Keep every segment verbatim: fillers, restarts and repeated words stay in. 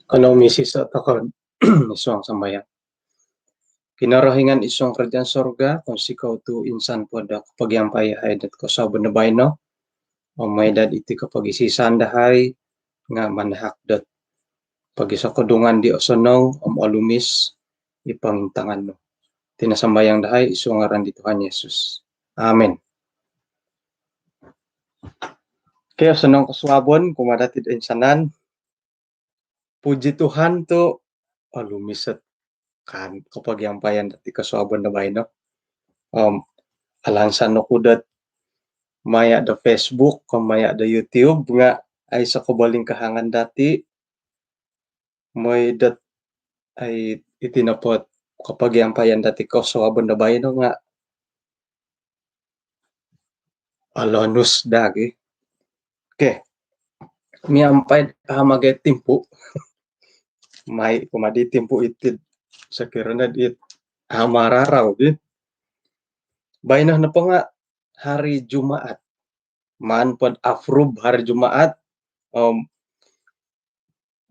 Kanou misisa' tokou id suang sambayang. Kinorohingan id suang kerajaan sorga, kounsikou tu' insan po do kopogiampai yahai dot kosuabon do baino, om mai dot iti kopogisisaan dahai nga' manahak dot pogisokodungan di osonong om olumis i pongintangan nu. Iti no sambayang dahai id suang ngaran di Tuhan Yesus. Amin. Okey, osonong kosuabon kumaa dati' do insanan. Puji Tuhan tu' olumis ot kan kopogiampaian dati' kosuabon do baino. Om alansan oku dot maya' do Facebook om maya' do YouTube nga' aiso' kobolingkahangan dati'. Moi dot ai iti nopo ot kopogiampaian dati' kosuabon do baino nga' alonus daa gi. Okey. Miampai do hamagai timpu. Mai kumaa di timpu iti sokiro nod it hamararau gi. Baino nopo nga' hari Jumaat. Maan pod afrub hari Jumaat. Om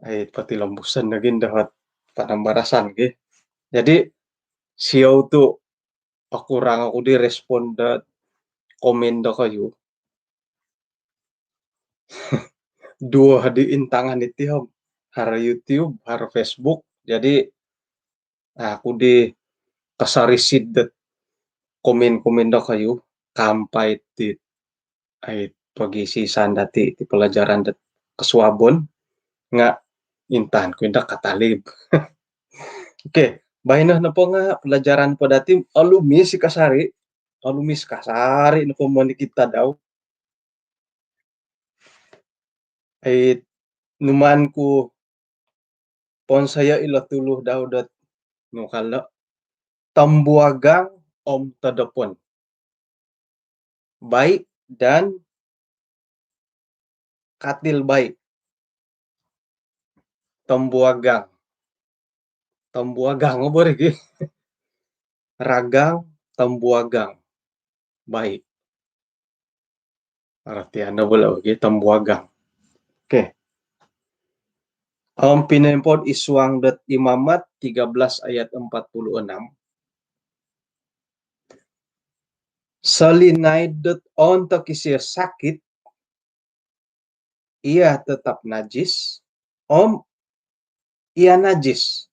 ai potilombuson nogi dohot panambarasan gi. Jadi siou tu' okurang oku di respon do komen dokoyu. Duo di intangan iti om haro YouTube, haro Facebook. Jadi aku di kasari sid dot komen-komen dokoyu kaampai ti ai pogisisaan dati' ti pelajaran dot kosuabon nga' intangan ku inda katalib. Okey, baino nopo nga' pelajaran po dati' olumis i kasari, olumis kasari nopo monikid tadau. Ai numaan ku ponsoyo' ilo tulu dau dot nu kalo' tombuagang om todopon. Baik dan katil baik. Tombuagang. Tombuagang apa ri gi? Ragang, tombuagang. Baik. Aratian no bula' gi tombuagang. Okey. Om pinoimpod id suang dot Imamat tiga belas ayat empat puluh enam. Solinaid dot ontok isio sakit, ia tetap najis, om ia najis.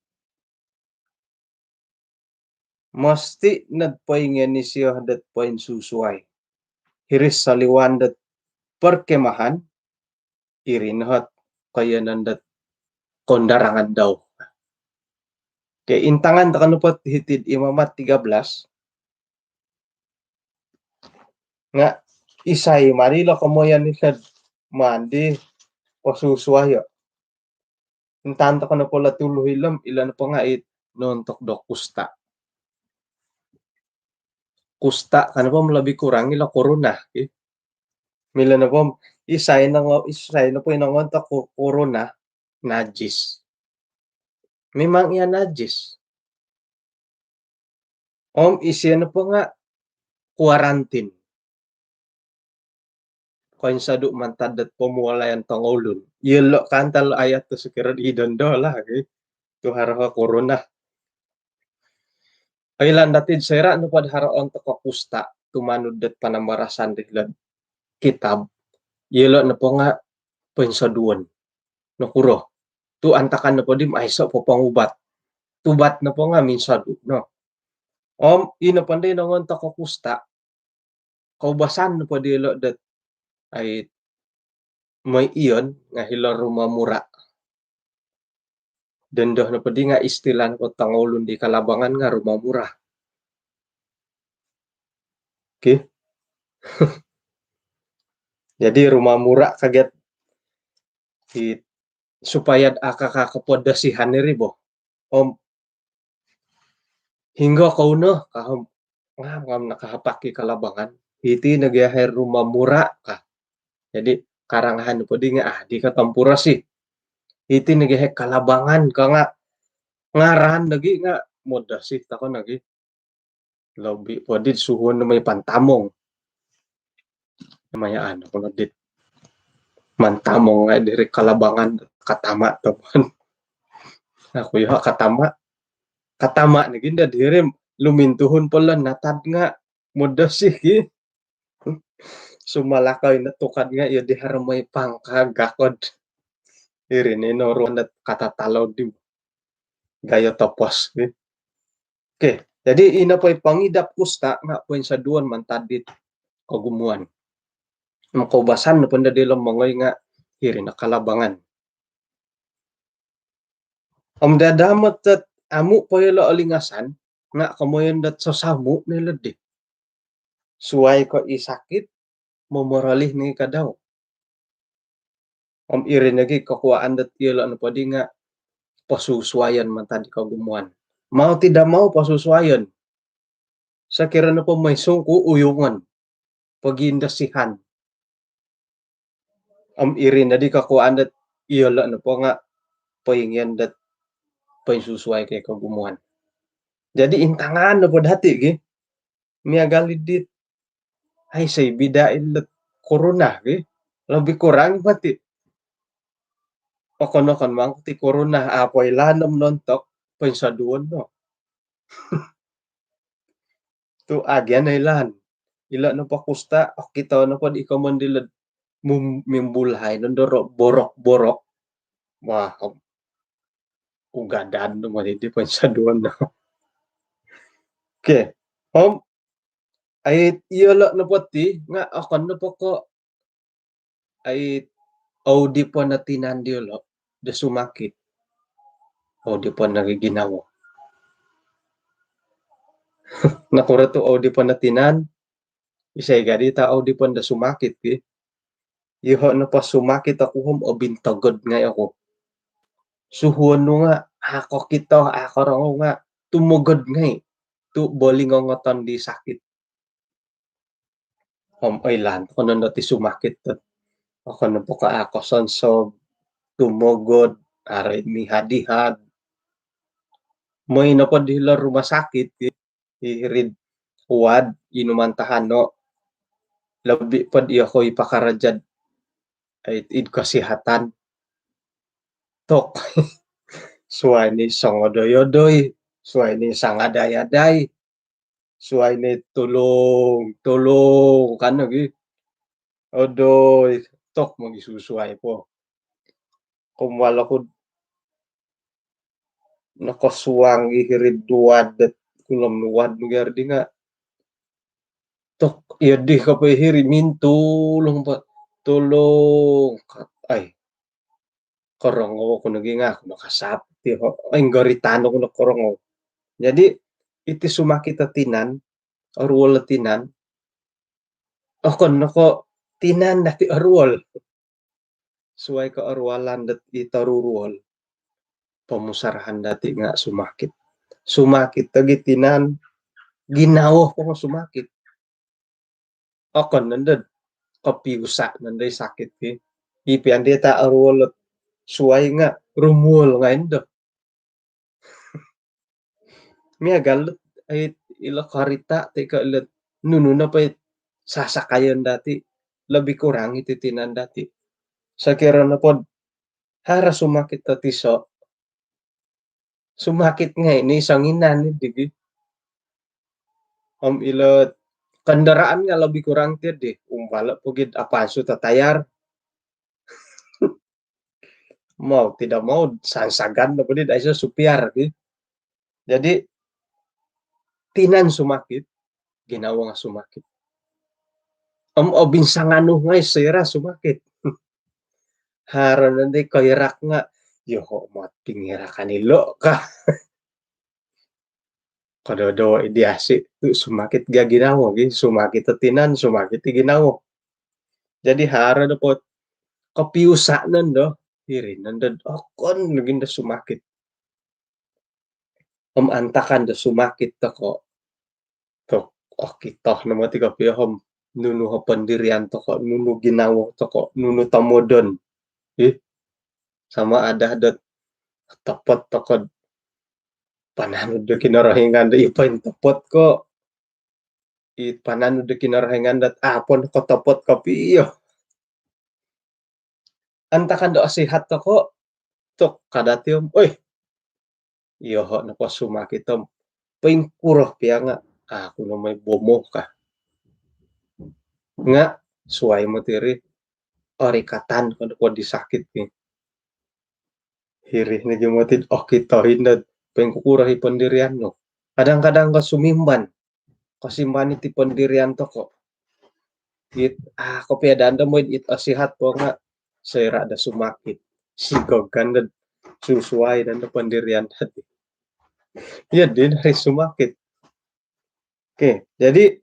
Mesti nod poingion isio dot poinsusuai. Hiri soliwan dot perkemahan, iri no ot koiyonon dot koundarangan dau. Okey, intangan toko nopo hiti'd Imamat tiga belas. Nga isai mari ilo komoyon iso'd mandi posusuai yo. Intangan toko nopo ilo tulu ilo om, ilo nopo nga it nontok do kusta. Kusta kan nopo lebih kurang ilo korona, ki. Milo nopo isai nongo-, isai nopo inongontok ko-, korona, najis. Memang ia najis. Om isio nopo nga kuarantin. Koinsodu mantad dot pomulaian tongoulun. Iyolo kan tolu ayat tu sokiro id dondo lah, ki. Tu haro korona. Oilaan dati'd soira nopo do haro ontok ko kusta, tumanud dot panambarasan di hilo'd kitab, iyolo nopo nga poinsoduon. Nokuro? Tu antakan nopo di aiso popongubat. Tubat nopo nga minsodu no. Om ino nopo di inongontok ko kusta, koubasan nopo diolo dot ai moi iyon nga hilo rumah murah. Dondo nopo di nga istilah nopo tongoulun di kalabangan nga rumah murah. Okey. Jadi rumah murah kaget di supaya aka-aka kepoddosihan iri bo. Om hinggo kou no, ka om ngam-ngam nakahapak i kalabangan. Iti nogi ahai rumah murah ka. Jadi karangahan po di nga, ah, di katampurosi. Iti nogi ahai kalabangan ka nga ngaran nogi nga moddosi toko nogi. Lobi po di suhuon do moi pantamong. Mayaan oku no dit mantamong ngai diri kalabangan katama toman. Aku yo katama. Katama nogi nda diri lumintuhun po lo natad nga moddosi ki. Sumalakoi no tukad nga iyo di haro moi pangkagakod. Iri ni noruan dot katatalou di gayo topos ki. Okey, jadi ino po i pangidap kusta nga poinsoduon mantad dit kogumuan. Om koubasan nopo nda dilo mongoi nga hiri no kalabangan. Om dadamot dot amu po ilo olingasan nga komoyon dot sosamu no ilo di. Suai ko i sakit, momorolih nogi ka dau. Om iri nogi kokuaan dot iyolo nopo di nga posusuayon mantad di kogumuan. Mau tidak mau posusuayon. Sokiro nopo moi sungku uyungon. Pogiindosihan. Om iri nodi kokuaan dot iyolo nopo nga poingion dot poinsusuai ko i kogumuan. Jadi intangan nopo dati ki. Miagal i dit ai, aiso i bida ilo korona ki. Lobi kurang mati. Okon-okon mangku ti korona, apo ilaan om nontok poinsoduon no. Tu agian ilaan. Ilo nopo kusta, okito nopo di komon dilo mum-, mimbulai nondo ro borok-borok. Wah, ugadan no mari di poinsoduon no. Okey. Om ai iyolo nopo ti nga okon nopo ko ai au di po no tinan diolo do sumakit. Au di po no ginawo. Nokuro tu au di po no tinan? Isai gadi ta au di po no do sumakit ki. Iyoho nopo sumakit oku om obintogod ngai oku. Suhuon nu nga, a kokito, a korongou nga tumogod ngai. Tu bolingongoton di sakit. Om oilaan toko nondo ti sumakit tu. Okon nopo ko a kosonsob, tumogod, arai mihad-ihad. Moi nopo di hilo rumah sakit ki. Hiri'd wad inuman tahano, lobi pod iyokoyu pakaraja'd id kesihatan. tok. Suai ni songodoi-odoi, suai ni sangadai-adai, suai ni tulung-tulung kan lagi. Odoi, tok mogisusuai po. Kumwal oku nokosuang i hiri'd duad dot kulom nuad nugar di nga tok iyo di kapai hiri mintulung po. Tulung. Ai, korongou oku nogi nga aku nakasap ti ho. Ai, nggoritan oku nokorongou. Jadi iti sumakit o tinan, oruol o tinan, okon no ko tinan dati oruol. Suai ko oruolan dot i toruruol, pomusarahan dati nga sumakit. Sumakit ogi tinan, ginawo po nga sumakit. Okon nondo kopiusa nondo i sakit ki. I pian di ta oruol ot suai nga rumuol ngai ndo. Miagal dot ai ilo karita ti ka ilo nunu nopo i sasakayon dati, lebih kurang iti tinan dati. Sokiro nopo haro sumakit dot iso, sumakit ngai ni songinan ni digi. Om ilo kendaraan nga lebih kurang ti di umbalo pogid apansu tatayar. Mau tidak mau sansagan nopo di daiso supiar ki. Jadi tinan sumakit, ginawo nga sumakit. Om obinsangan nu ngai soira sumakit. Haro nondo i koirak nga, yoho mat pingirakan ilo ka. Kododo i diasi tu sumakit ga ginawo gi, sumakit o tinan, sumakit i ginawo. Jadi haro do po kopiusa nondo, iri nondo okon lagi ndo sumakit. Om antakan do sumakit toko, tok, okito no moti kopio om nunu ho pendirian toko, nunu ginawo toko, nunu tomodon. Ih, sama ada dot topot toko pananud do Kinorohingan do ipain topot ko i pananud do Kinorohingan dot apon ko topot kopio. Antakan do osihat toko, tok kada ti om, oi, yoho nopo sumakit om poingkuro pia nga aku no mai bomoh ka. Nga suai moti ri orikatan ko nopo di sakit ni. Hiri ni gi moti okito i ndo poingkuro i pendirian nu. Kadang-kadang ko sumimban, kosimban iti pendirian toko. It, ah, kopio dando moid it osihat po nga soira do sumakit. Sigogan do susuai dando pendirian dati. Iya di dari sumakit. Oke, jadi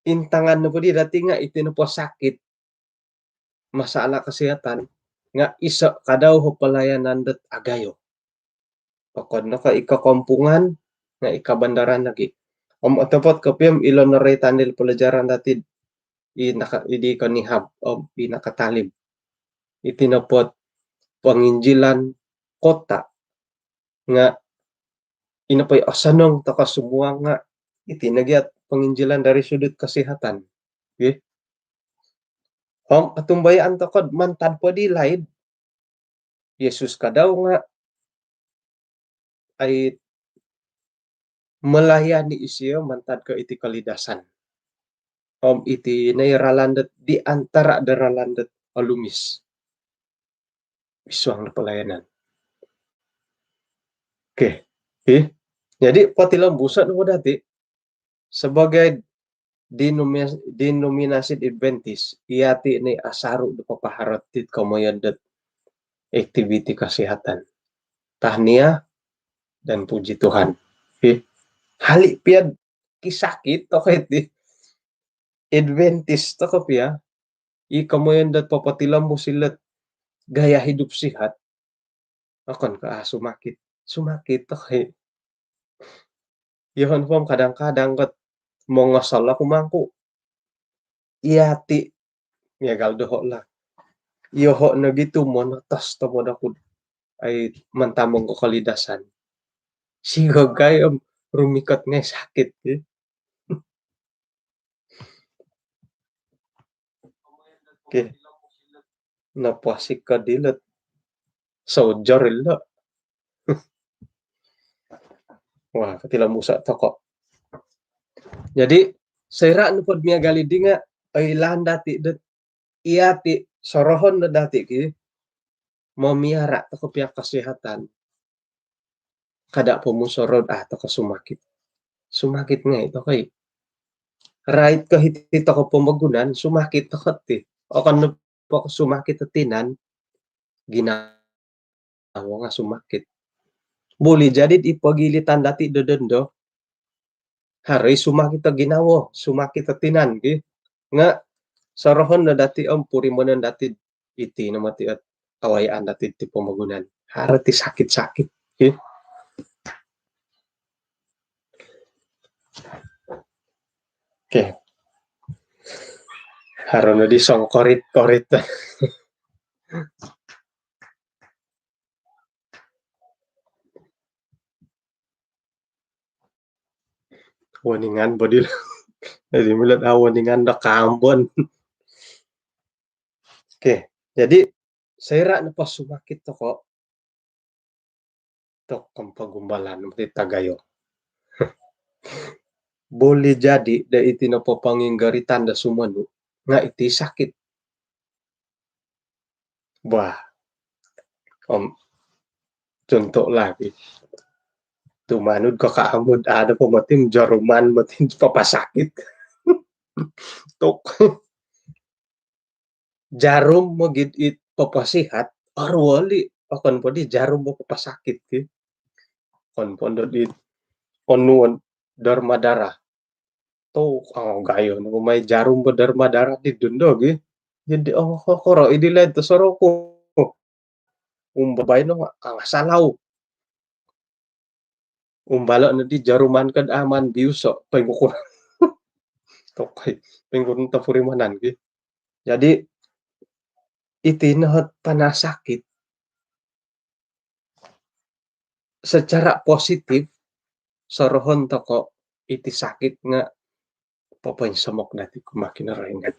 intangan nopo di dati nga iti nopo sakit, masalah kesihatan nga iso kadau ho pelayanan dot agayo. Okon no ko ika kampungan nga ika bandaran lagi. Om otopot kopio om ilo noroitan di pelajaran dati i naka, i di konihab om i nakatalib. Iti nopo ot penginjilan kota nga ino po i osonong toko semua nga iti nogi ot penginjilan dari sudut kesihatan. Oke. Om otumbayaan toko mantad po di laid Yesus kadau nga ai melayani isio mantad ko iti kolidasan. Om iti no i ralan dot di antara do ralan dot olumis id suang do pelayanan. Oke. Ih. Jadi potilombuso nopo dati sebagai denomi-, denominasi Adventist, yati no i asaru do papaharo iti komoyon dot aktiviti kesihatan. Tahniah dan puji Tuhan. Ih. Hali pia kisakit toko iti Adventist toko pia, i komoyon dot popotilombus ilo ot gaya hidup sihat. Okon ko ah sumakit. Sumakit toko i. Yoho nopo om kadang-kadang kot mongosol oku mangku. Yati, miagal doho lah. Yoho nogi tu monotos tomod oku ai mantamong ko kolidasan. Sigogai om rumikot ngai sakit ki. Oke. Nopo sikod ilo ot Sojor ilo. Wah, katilombus toko. Jadi, soira' nopod miagal iddi nga' oilaan dati' dot iyati' sorohon no dati' ki momiara' toko pia kasihatan. Kada' pomusorou, a' toko sumakit. Sumakit ngai' toko i. Rait ko hiti toko pomogunan, sumakit toko ti. Okon nopo ko sumakit o tinan, ginawo nga' sumakit. Buli jadi i pogilitan dati' do dondo, haro i sumakit o ginawo, sumakit o tinan ki. Nga' sorohon no dati' om purimanon dati' iti no moti ot awayaan dati' ti pomogunan. Haro ti sakit-sakit ki. Okey. Haro no di songkorit-korit. Woningan bo dilo. Jadi milo'd a' woningan do kaambon. Okey, jadi soira' nopo sumakit toko, toko pogumbalan moti tagayo. Buli jadi do iti nopo ponginggoritan do sumonu nga' iti sakit. Bah. Om contoh lagi. Tumanud ko kaamud, ada po moti jaruman moti papasakit. Tok. Jarum mogid it papasihat, aru wali, okon po di jarum bo papasakit ki. Okon po ndo di onuon derma darah. Tu, oh, gayo no mai jarum bo derma darah di dondo gi. Jadi, oh, koro idi laid to soroku. Umbabai no nga' angasalau. Umbalo' no di jaruman kad aman biuso', poingkuro. Tokoi, poingkuro topurimanan ki. Jadi, iti no ot panasakit. Secara positif, sorohon toko iti sakit nga' popoinsomok dati' kumaa Kinorohingan.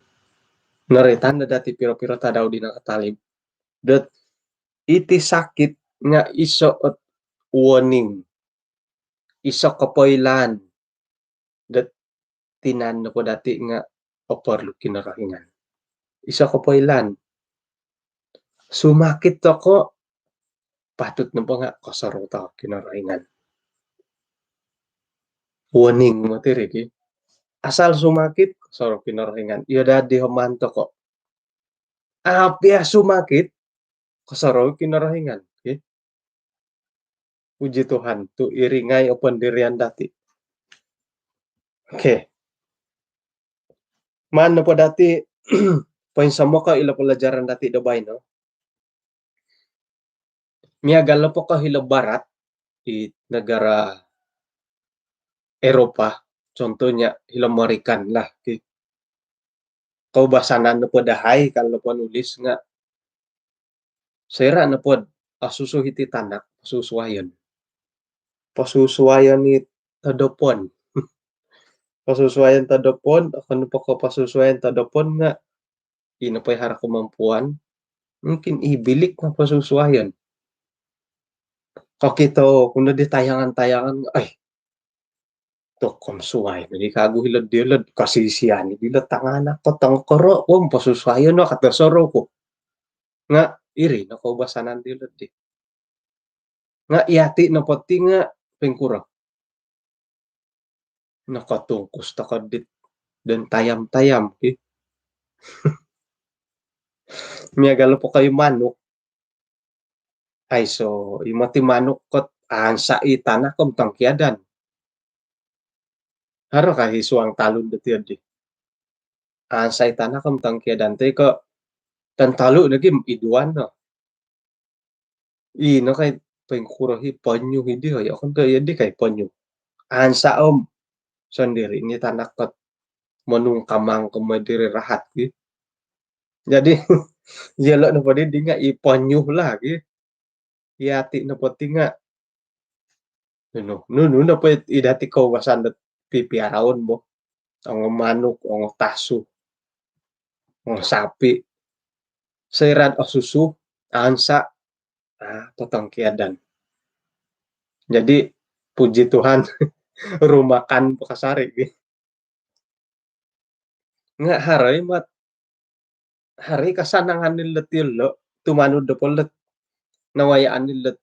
Noroitan no dati' piro-piro tadau di nakatalib dot iti sakit nga' iso' ot warning, iso' kopoilaan dot tinan nopo dati' nga' oporlu Kinorohingan. Iso' kopoilaan. Sumakit toko, patut nopo nga' kosorou toko Kinorohingan. Warning moti ri ki. Asal sumakit, kosorou Kinorohingan. Iyo dadi homan toko. Apia sumakit, kosorou Kinorohingan. Okey. Puji Tuhan, tu iri ngai' o pendirian dati'. Okey. Maan nopo dati' poinsomoko ilo pelajaran dati' do baino. Miagal nopo ko hilo barat, i negara Eropah, contohnya hilo Amerika lah, ki. Koubasanan nopo dahai kalau nopo nulis nga', soira' nopod osusu iti tanak, posusuayon. Posusuayon i todopon. Posusuayon todopon, okon nopo ko posusuayon todopon nga' ino po i haro kemampuan, mungkin i bilik nga' posusuayon. Kokito ku no di tayangan-tayangan, ai, tokom suai no di kagu hilo'd diolo'd kosisian i diolo'd tanganak ko tongkoro', wong posusuayon no kato soroku. Nga' iri no koubasanan diolo'd di. Nga' iyati' nopo ti nga' poingkuro. Nokotungkus toko dit don tayam-tayam ki. Miagal nopo ko i manuk. Aiso i moti manuk kot ansa' i tanak om tongkiadan. Haro ka i suang talun dot iyo di. Ansa' i tanak om tongkiadan toi ko' tontolu nogi iduan no. Ino kai poingkuro i ponyu idi, oi, okon ko' iyo di kai ponyu. Ansa' om sondiri' ni tanak kot monungkamang ko moi diri rahat ki. Jadi, iyolo' nopo di nga' i ponyu lah ki. Iyati' nopo ti nga' nunu, nunu nopo i dati' koubasan dot pipiaraon bo. Ongo manuk, ongo tasu, ongo sapi'. Soira'd osusu, ansa', ah, potongkiadan. Jadi, puji Tuhan, rumakan po kasari' gi. Nga' haro i' mat, haro i' kasanangan ilot iyolo', tumanud do polot nawayaan ilot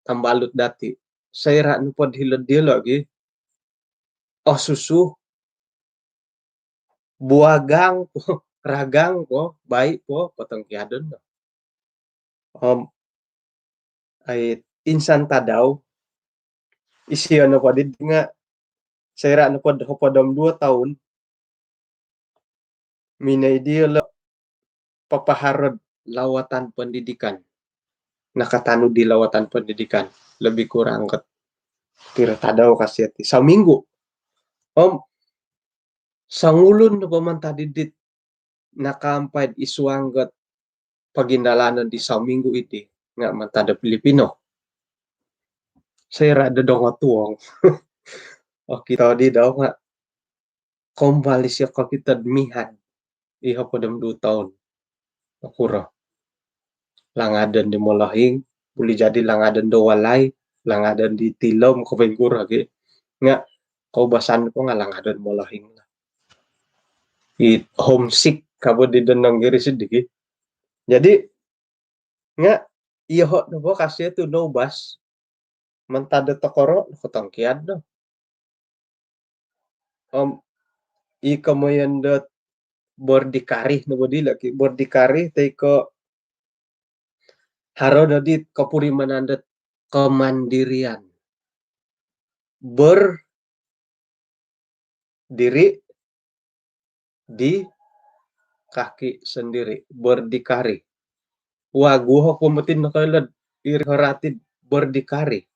tambalut dati'. Soira' nopod hilo'd iyolo' gi, osusu, buagang po, ragang po, bai' po, potongkiadon no. Om, ai, insan tadau, isio nopo didi nga', soira' nopod hopod om duo toun, minoi diyolo' papaharo'd lawatan pendidikan. Nakatanud di lawatan pendidikan. Lebih kurang kot piro tadau kasari ti? Saminggu. Om, songulun nopo mantad didit nakaampai'd isuang got pagindalanon di saminggu idi nga' mantad do Pilipino. Soira' do dongotuong, okito di dau nga' kombal isio kokito'd mihad i hopod om duo toun. Nokuro? Langadon di molohing, buli jadi langadon do walai, langadon di tilom, ko poingkuro gi. Nga' koubasan po nga' langadon molohing lah. I homesick kabo di donong iri sidi gi. Jadi, nga' iyoho' nopo kasari tu noubas, mantad do tokoro', nokotongkiad no. Om, i komoyon dot berdikari nopo dilo' ki, berdikari toi ko' haro nodi kopurimanan dot kemandirian. Berdiri di kaki sendiri, berdikari. Wagu oku moti nokoilo'd iri ho rati'd berdikari.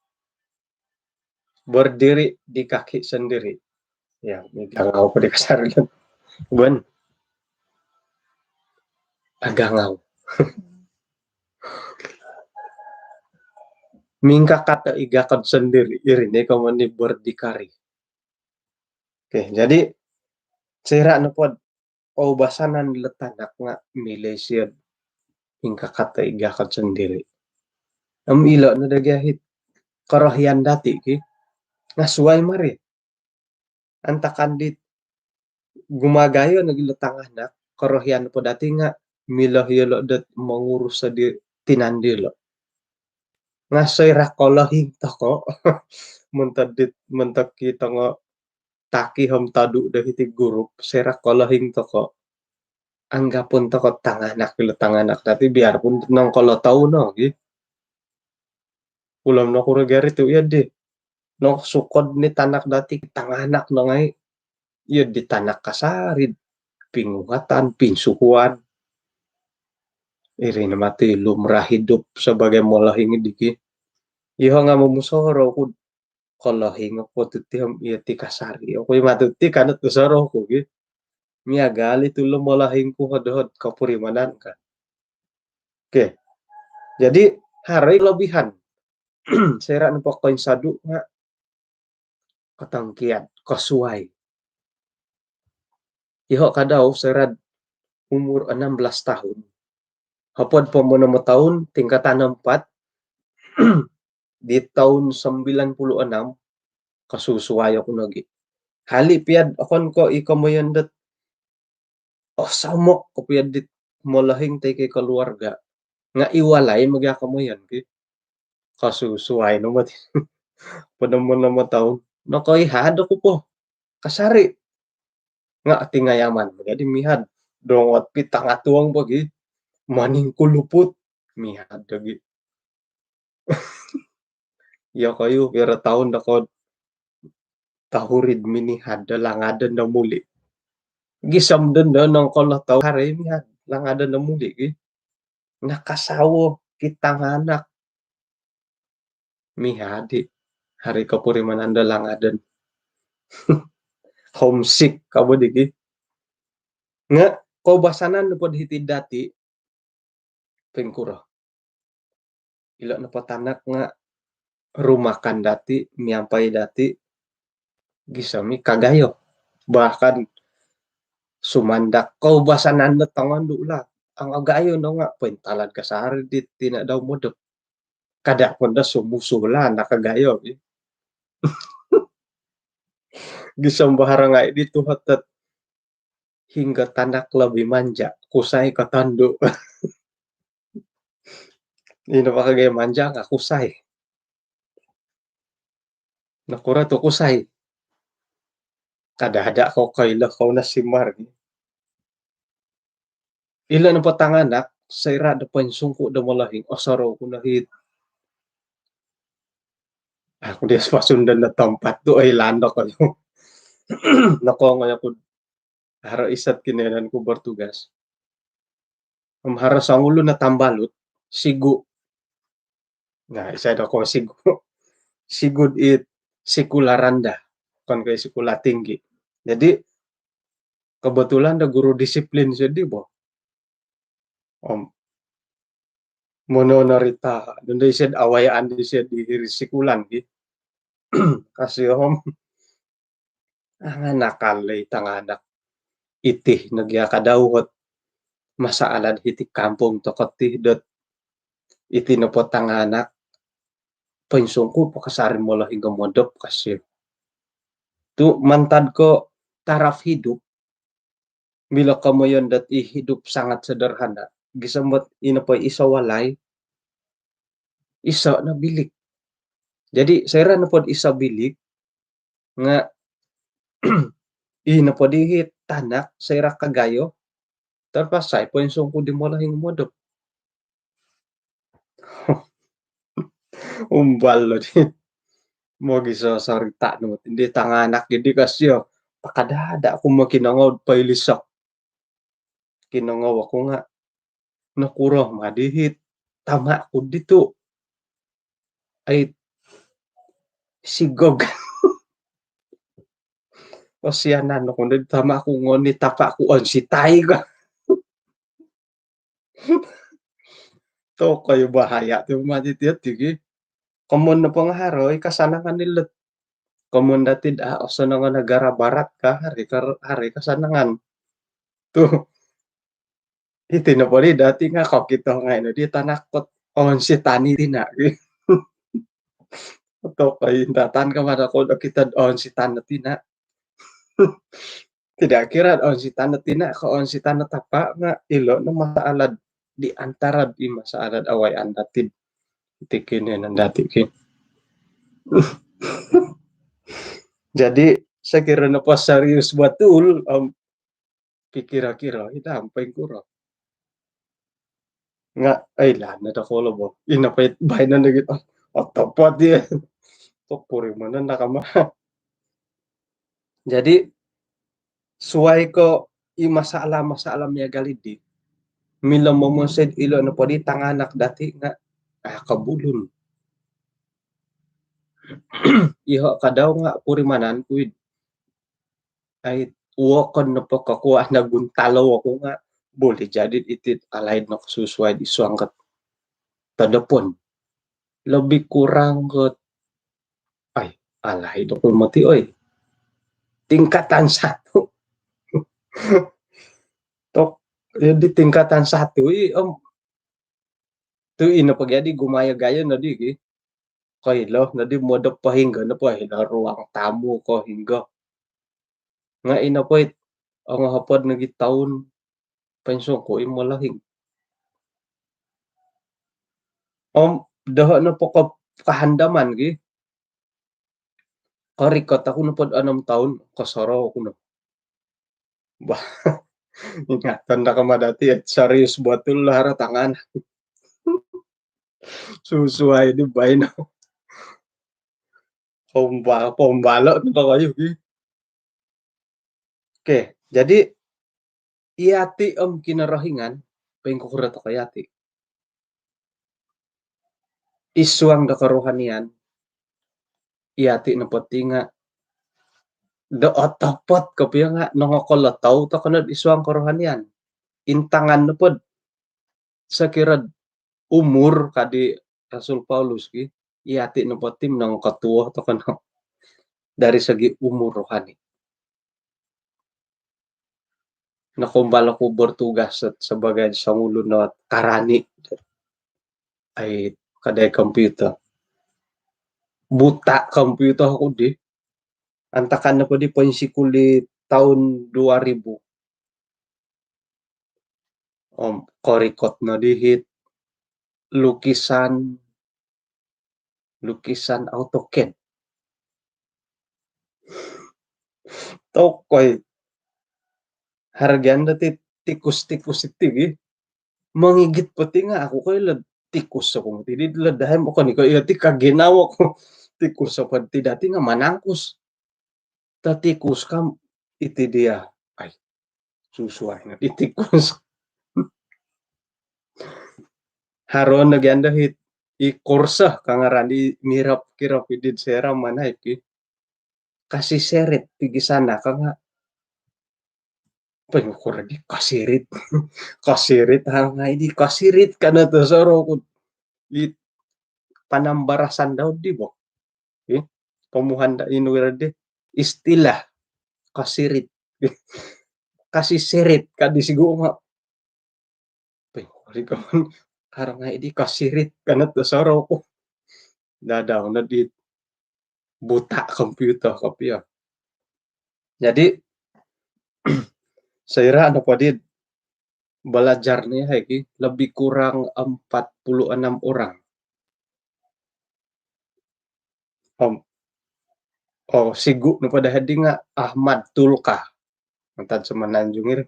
Berdiri di kaki sendiri. Ya, migangau po di kasari. Bon. Agangau. Mingkakat o igakod sendiri, iri ni komoyon di berdikari. Okey, jadi soira' nopod oubasanan ilo tanak nga' milo isio'd mingkakat o igakod sendiri. Om ilo no do gia hit korohian dati' ki, nga' suwai mari. Antakan dit gumagayo nogi ilo tanganak, korohian po dati' nga' milo iyolo' dot mongurus di tinan dilo'. Nga' soira' kolohing toko', montok dit, montok i tongo taki om todu' do hiti grup, soira' kolohing toko', anggapon toko' tanganak ilo tanganak dati', biarpun nongkolo toun nogi. Ulom nokuro gari tu' iyo di. Nosukod ni tanak dati' tanganak no ngai'. Iyo di tanak kasari, pinguhatan, pinsuhuan. Iri no mati lumrah hidup sebagai molohing di ki. Iyo nga' momusorou ku kolohing oku tu' ti om iyo ti kasari. Oku i' matu ti kanut kosorou ku gi. Miagal i' tu' lo molohing ku hod-hod kopurimanan ka. Okey. Jadi, haro i' kelebihan. Soira' nopo koinsodu' nga' kotongkiad, kosuwai. Iyoho' kadau soira'd umur enam belas tahun. Hopod po om onom toun, tingkatan empat, di toun sembilan puluh enam, kosusuwai oku nogi. Hali' piya'd okon ko' i komoyon dot osomok ko piya'd dit molohing toi ko' keluarga. Nga' i walai magi' komoyon ki. Kosusuwai no moti. Hopod om onom toun. Nokoihad oku po kasari'. Nga' tingayaman magi' di mihad. Dongot pi tangatuong po gi. Maningkuluput. Mihad do gi. Iyokoyu, piro toun do ko tohuri'd minihad do langadon do muli'. Gisom dondo nongkolo toun haro i' mihad langadon do muli' gi. Nakasawo ki tanganak. Mihad i' haro i' kopurimanan do langadon. Homesick kabo di ki. Nga' koubasanan nopod hiti'd dati', poingkuro. Ilo nopo tanak nga' rumakan dati', miampai dati', gisom i' kagayo. Bahkan sumandak koubasanan do tongondu' lah. Ang agayo no nga' pointalan kasari di tina' dau modop. Kada' pun do sumusulan nakagayo. Gisom bo haro ngai' di tuhot dot hinggo tanak lebih manja, kusai ko tondu'. Ino po kagayo manja nga' kusai. Nokuro tu kusai? Kada' ada' ko koilo kou no simbar. Ilo nopo tanganak, soira' do poinsungku' do molohing, osorou ku no hit. Aku dia pasundan do tompat tu, oi, landok aku. Nokoongoi aku, haro isat kinoiyonon ku bertugas. Om haro songulun o tambalut, sigu. Nah, isai do ko sigu? Sigu it sikula randah, okon ko sikula tinggi. Jadi, kebetulan do guru disiplin sio di bo. Om mononorita dondo isio, awayaan disio di hiri sikulan gi. Kasi om, angan akal i tanganak. Iti nogi akadau ot masalah hiti kampung toko ti dot iti nopo tanganak, poinsungku' po kasari molohing modop kasi. Tu mantad ko taraf hidup, milo komoyon dot i hidup sangat sederhana. Gisom dot ino po iso walai, iso no bilik. Jadi, soira' nopo iso bilik, nga' ino po di hit tanak, soira' kagayo, terpaksa i poinsungku' di molohing modop. Umbal lo di. Mogiso sorita' no di tanganak di kasio. Pakadada' ku mokinongou poilisok. Kinongou oku nga' nokuro ma di hit tama' ku ditu'. Ai, sigog. Osianan oku no di tama' ku, ngoni tapa' ku onsitai ka. Tokoi bahaya ti mati tiat tigi. Komon nopo nga' haro i kasanangan ilo't. Komon dati'd, ah, osonong o negara barat ka, haro i ka, haro i kasanangan. Tu, iti nopo di dati' nga' kokito ngai' no di tanak kot onsitan i tina'. Tokoi intatan ka mada ko do kito onsitan o tina'. Tidak kira onsitan o tina' ko onsitan o tapa' nga' ilo no masalah di antara di masalah awai andatid. Iti kinoiyonon dati' ki. Jadi, sokiro nopo serius betul, om, pikiro-kiro, ida ampai kuro. Nga', ai, lah, nada kolo bo. Ino po it baino nogi, oh, otopot ya. Tok puri mana nak ama. Jadi, suai ko i masalah-masalah miagal di, milo momonsoi ilo nopo di tanganak dati' nga', ah, kobulun. Iho' kadau nga' purimanan ku id. Ai, wokon nopo kokuaan o guntalou oku nga' boleh jadi iti alaid no kosusuai di suang kot todopon. Lebih kurang kot, ai, alaid oku moti, oi. Tingkatan satu. Tok, ya, di tingkatan satu i, om, tu ino po gia di gumayo-gayo no di gi. Koilo no di modop po hinggo nopo, hilo ruang tamu ko hinggo. Nga' ino po it ongohopod nogi toun poinsungku' i molohing. Om, doho' nopo ko kahandaman gi. Korikot oku nopo'd onom toun, kosorou oku no. Bah, ingatan daa kama dati', serius betul lah haro tanganak. Susuai di baino. Pomba-, pombalo' no kayu ki. Okey, jadi iyati' om Kinorohingan, poingkukuro toko iyati'? Id suang do kerohanian, iyati' nopo ti nga' do otopot kopio nga' nongokolotou toko nod id suang kerohanian. Intangan nopod sokiro'd umur, ka di Rasul Paulus ki, iyati' nopo ti nongkotuo toko no dari segi umur rohani. Nokoumbal oku bertugas sebagai songulun o karani. Ai, kadai komputer. Buta komputer oku di. Antakan nopo di poinsikul di tahun dua ribu. Om korikot no di hit lukisan, lukisan AutoCAD. Tokoi. Hargaan dati tikus-tikus iti gi. Mongigit po ti nga aku koilo tikus aku mati di lo dahai, okon i ko iyo ti ka ginawo ku. Tikus apa ti dati nga manangkus. Tatikus kam iti dia. Ai, susuai nga itikus. Haro no gia do hit i kursa ka ngaran di mirap-kirap idid seram manai ki. Kasi serit pigi sana ka nga. Pengukur di kasirit. Kasirit haro ngai di kasirit kana tu soro ku. Di panambarasan Daud di bo. Ih, pomuhan da inu di istilah kasirit. Kasi serit ka di sigu nga. Peh, ori kawan, haro ngai di kasirit kana tu soro ku. Dadau no di buta komputer kopio. Jadi, soira nopo di balajar ni hai ki, lebih kurang empat puluh enam orang. Om, oh, sigu nopo dahai di nga Ahmad Tulka. Mantad Semenanjung iri.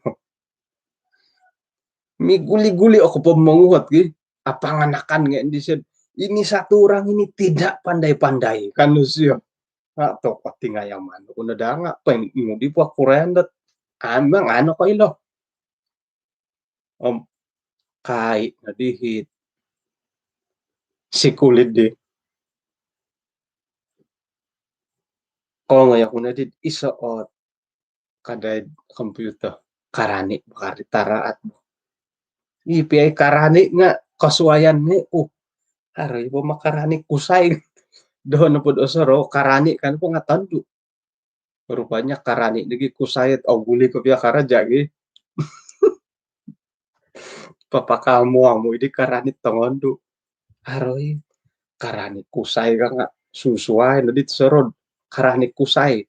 Miguli-guli oku po monguhot gi. Apa nganakan nge di sed. Ini satu orang ini tidak pandai-pandai. Kan usio. Nga toko tingayaman. Kuna da nga. Pengudi po kurayan dot. Amang ano ko ilo. Om kai no di hit sikul di. Kongoi oku no di iso ot kadai komputer. Karani bakari taraat. Ipi ai karani nga kasuaian ni uh. Haro i po makarani kusai. Do nopo do soro karani kan po nga tondu. Rupanya karani nogi kusai, au guli kopio karaja gi. Papakamu-amu di karani tongondu. Haro i karani kusai ka nga susuai no di soro karani kusai.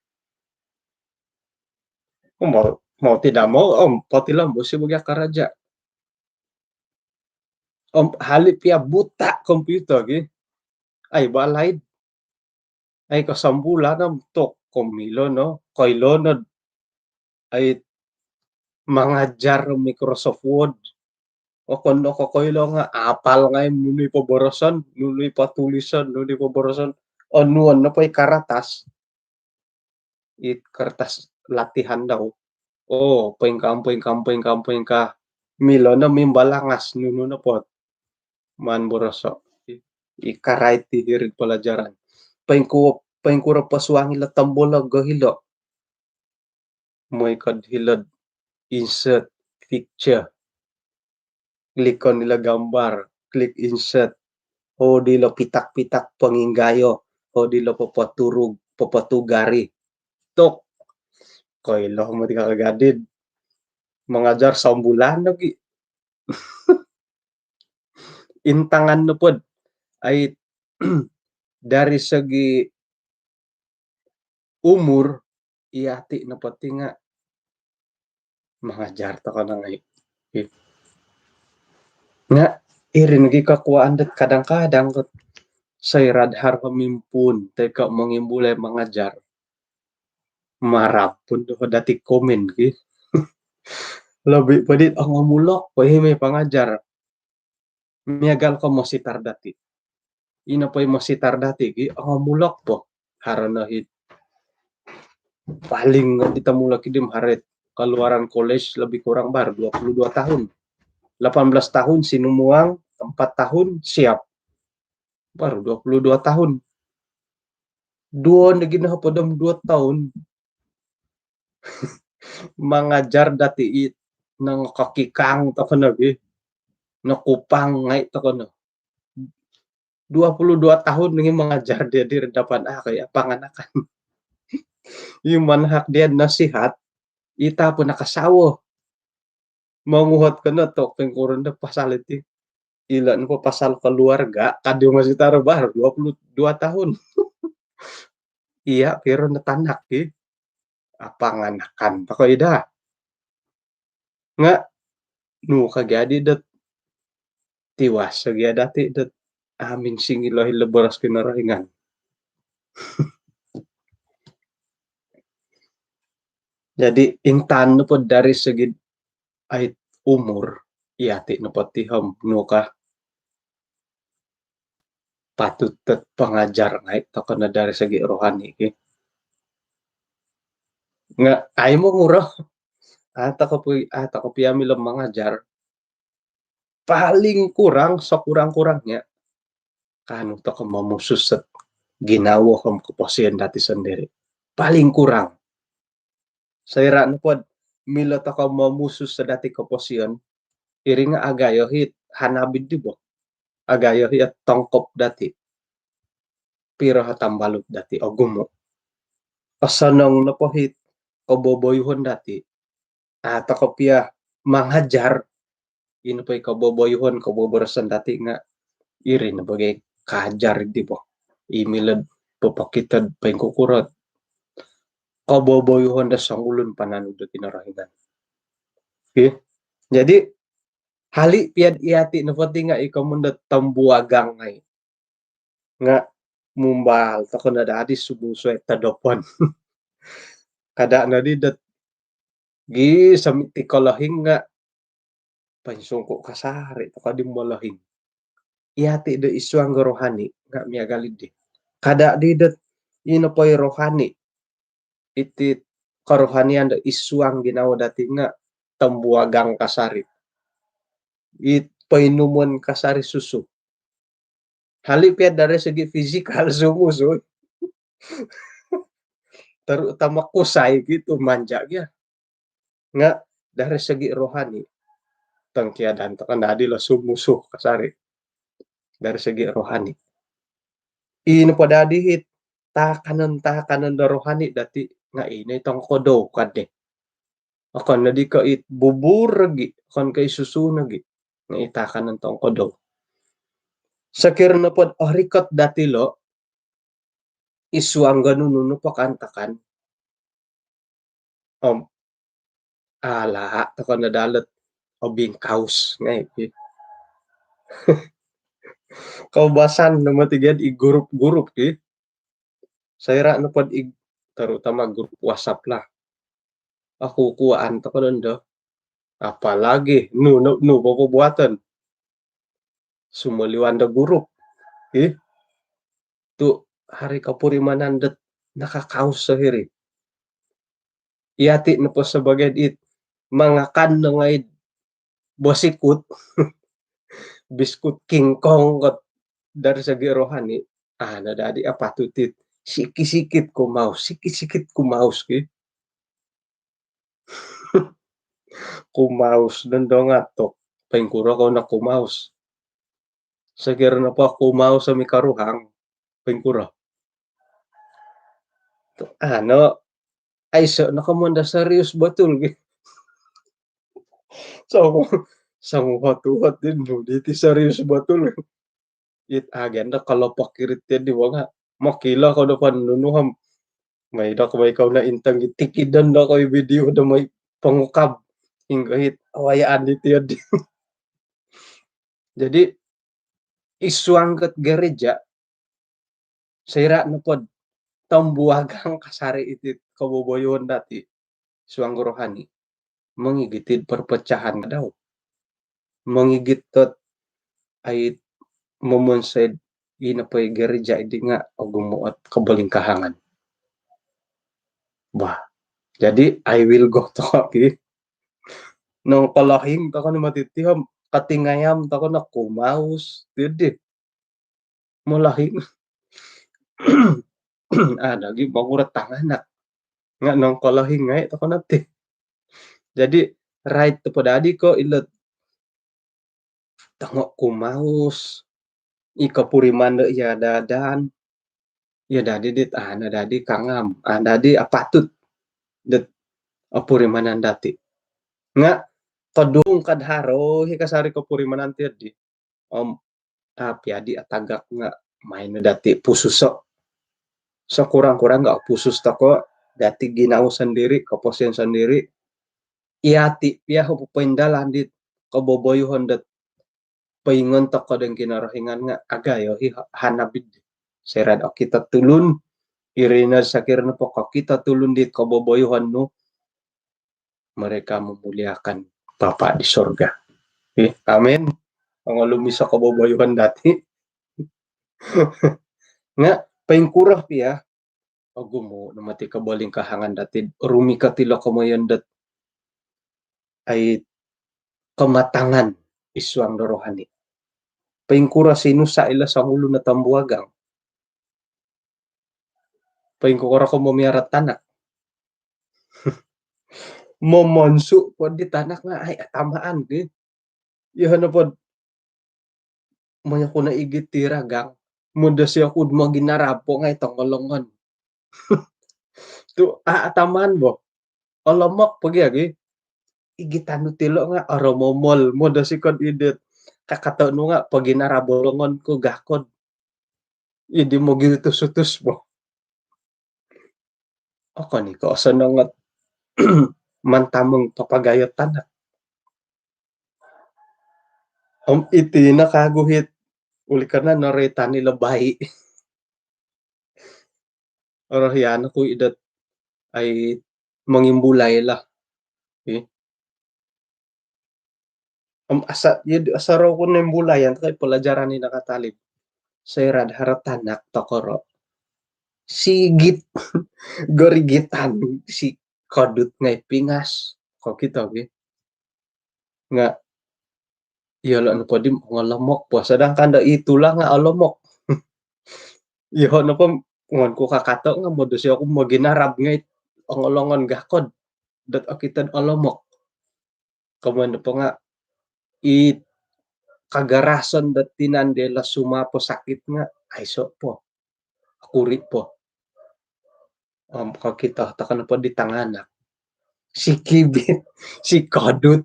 Mau, mau tidak mau, om, potilombus i bo gia karaja. Om, hali pia buta komputer gi. Ai, balaid. Ai, kosombulan om tok komilo no, koilo no. Ai, mangajar Microsoft Word. Okon no kokoilo nga apal ngai nunu i poboroson, nunu i potulison, nunu i poboroson. Onuon nopo i karatas. I kertas latihan dau. Oh, poingkaa, poingkaa, poingkaa, poingkaa. Milo no mimbalangas nunu nopo ot maan boroso. I karait ti hiri'd pelajaran. Poingku-, poingkuro posuang ilo tombol logo hilo. Moi kod hilo'd insert picture. Klikon ilo gambar, klik insert. Oh, dilo pitak-pitak ponginggayo. Oh, dilo popoturug, popotugari. Tok. Koilo moti kakagadi'd. Mangajar sombulan lagi. Intangan nopo'd. Ai, dari segi umur, iyati nopo ti nga mangajar toko no ngai. Nga iri nogi kokuaan dot kadang-kadang kot soira'd haro mimpuun toi ko mongimbulai mangajar. Marap pun do dati komen ki. Lebih po dit ongomulok po i moi pangajar. Miagal ko mositar dati. Ino po i mositar dati ki, ongomulok po. Haro no hit. Paling di tomulok i di maharit keluaran kolej lebih kurang baru dua puluh dua tahun. Lapan belas tahun sinumuang, empat tahun siap. Baru dua puluh dua tahun. Duo nogi no hopod om duo tahun. Mangajar dati i nongokokikang toko no gi. Nokupang ngai toko no. Dua puluh dua tahun nogi mangajar dia di depan, ah, kaya panganakan. I manahak dia nasihat, ita po nakasawo. Monguhot ko no tok poingkuro do pasal iti. ilo nopo pasal keluarga, kadi masih taro baru dua puluh dua tahun. Iya, piro no tanak ki? Apa nganakan toko ida? Nga nu ka gia di dot tiwas gia dati dot amin singilo hilo boros Kinorohingan. Jadi intan nopo dari segi ai umur, iyati nopo ti om nu ka patut dot pangajar ngai toko no dari segi rohani ki. Nga ai monguro. Atau kopi atau kopi ambil mangajar. Paling kurang, sekurang-kurangnya kaanu toko momusus dot ginawo om koposion dati sendiri. Paling kurang. Soira nopo milo toko momusus dati koposion, iri nga agayo hit hanabid di bo. Agayo hit tongkop dati. Piro ha tambalut dati ogumu. Osonong nopo hit koboboyuhon dati. Atau kopia mangajar, ino po i koboboyuhon, koboboroson dati nga iri no bagai kajar di bo. I milo popokito poingkukuro koboboyuhon do songulun pananu do Kinorohingan. Okey. Jadi hali pia iyati nopo ti nga iko mundo tombuagang ngai. Nga mumbal toko no dadi subu suai todopon. Kada no di dot gi samiti kolohing nga pansungku kasari toko di molohing. Iyati do isuang rohani nga miagal di. Kada di dot ino po i rohani, iti kerohanian do isuang ginawo dati nga tombuagang kasari. It poinumon kasari susu. Hali pia dari segi fizikal sumusu. Terutama kusai gitu manja gia. Nga dari segi rohani tongkiadan toko no dadi lo sumusu kasari. Dari segi rohani. Ino po dadi hit takanon-takanon do rohani dati nga ino i tongkodou kadi. Okon no di ko it bubur lagi, okon ko i susu lagi. Nga i takanon tongkodou. Sokiro nopo orikot dati lo isuang ganu nunu po kaantakan. Om ala toko no dalot obingkaus ngai ki. Koubasan nopo ti gia i grup-grup ki. Soira nopo i terutama grup WhatsApp lah. Aku kuaan toko no do. Apalagi nu nu nu bobo buatan. Sumoliwan do grup. Ih. Tu hari kopurimanan dot nakakaus sohiri. Iyati nopo sebagai it mangakan no ngai bosikut. Biskut King Kong kot dari segi rohani. Ah, no dadi apa tu tit. Sikit-sikit kumaus, sikit-sikit kumaus ki. Kumaus dondongatok. Poingkuro kou no kumaus. Sokiro nopo kumaus om i karuhang. Poingkuro. Ano, aiso no komondo serius betul ki. Songu, songu hot-hot din nu diti serius betul. It agen do kelopak kirit di wonga. Mokilo ko do pan nunu ham. Mai do ko mai kau na intang tikidon do ko video do mai pengukab. Hinggo hit awayaan di tiod. Jadi isuang ket gereja soira nopo tombuagang kasari iti koboboyuhon dati suang rohani. Mongigit id perpecahan kadau. Mongigit tot ai momonsoi ino po i gereja di nga ogumu ot kobolingkahangan. Bah, jadi I will go toko ki. Nongkolohing toko no moti ti om katingayam toko no kumaus ti di. Molohing. Ada gi monguro tanganak. Nga nongkolohing ngai toko no ti. Jadi rait tu po dadi ko ilo tongo kumaus. I kopuriman do iya dadan. Iya dadi dit ano dadi kangam. Ano dadi apatut dit opurimanan dati. Nga kodung kad haro hi kasari kopurimanan ti di. Om api adi atagak nga main dati pususo. Sekurang-kurang nga pusus toko dati ginau sendiri, koposion sendiri. Iya ti pia ho popoindalan dit koboboyuhon dot poingon toko deng Kinorohingan nga agayo hi hanabid. Serad okito tulun, irina sakir nopo kokito tulun dit koboboyuhon nu, mereka memuliakan Bapa di sorga. Eh, amin. Pangolumi sa koboboyuhon dati. Nga poingkuro pia, ogumu no mati kobolingkahangan dati rumikot ilo komoyon dot ai kematangan isuang do rohani. Poingkuro sinusa ilo songulun o tombuagang. Poingkuro ko momiara tanak. Momonsu po di tanak nga ai atamaan gi. Iyo nopo moyo kuna igit tiragang. Mudo sio kud moginarab po ngai tongolongon. Tu a atamaan bo. Olomok po gi agi. Igitan nu tilo nga oromomol. Mudo sikod idit. Kakato nu nga poginarab olongon ko gakod. Idi mogitutus-utus bo. Okon i ko osonong ot mantamong papagayo tanak. Om iti no kaguhit uli karna noroitan ilo bai. Orohian oku idot ai mongimbulai lah. Eh. Om asa, ya, asa ro ku nembulayan kai pelajaran ni nakatalib. Soirad haro tanak tokoro. Sigit gorigitan si kodut ngai pingas. Kokito gi. Nga iyolo nopo di ongolomok po. Sedangkan do itulah nga olomok. Iyo nopo ngon ku kakato nga modus iyo ku moginarab ngai ongolongon gakod. Dot okitod olomok. Komoyon nopo nga i kagarason dot tinan di lah suma po sakit nga aiso po. Akuri po. Om kokito toko nopo di tanganak. Si kibit, si kodut,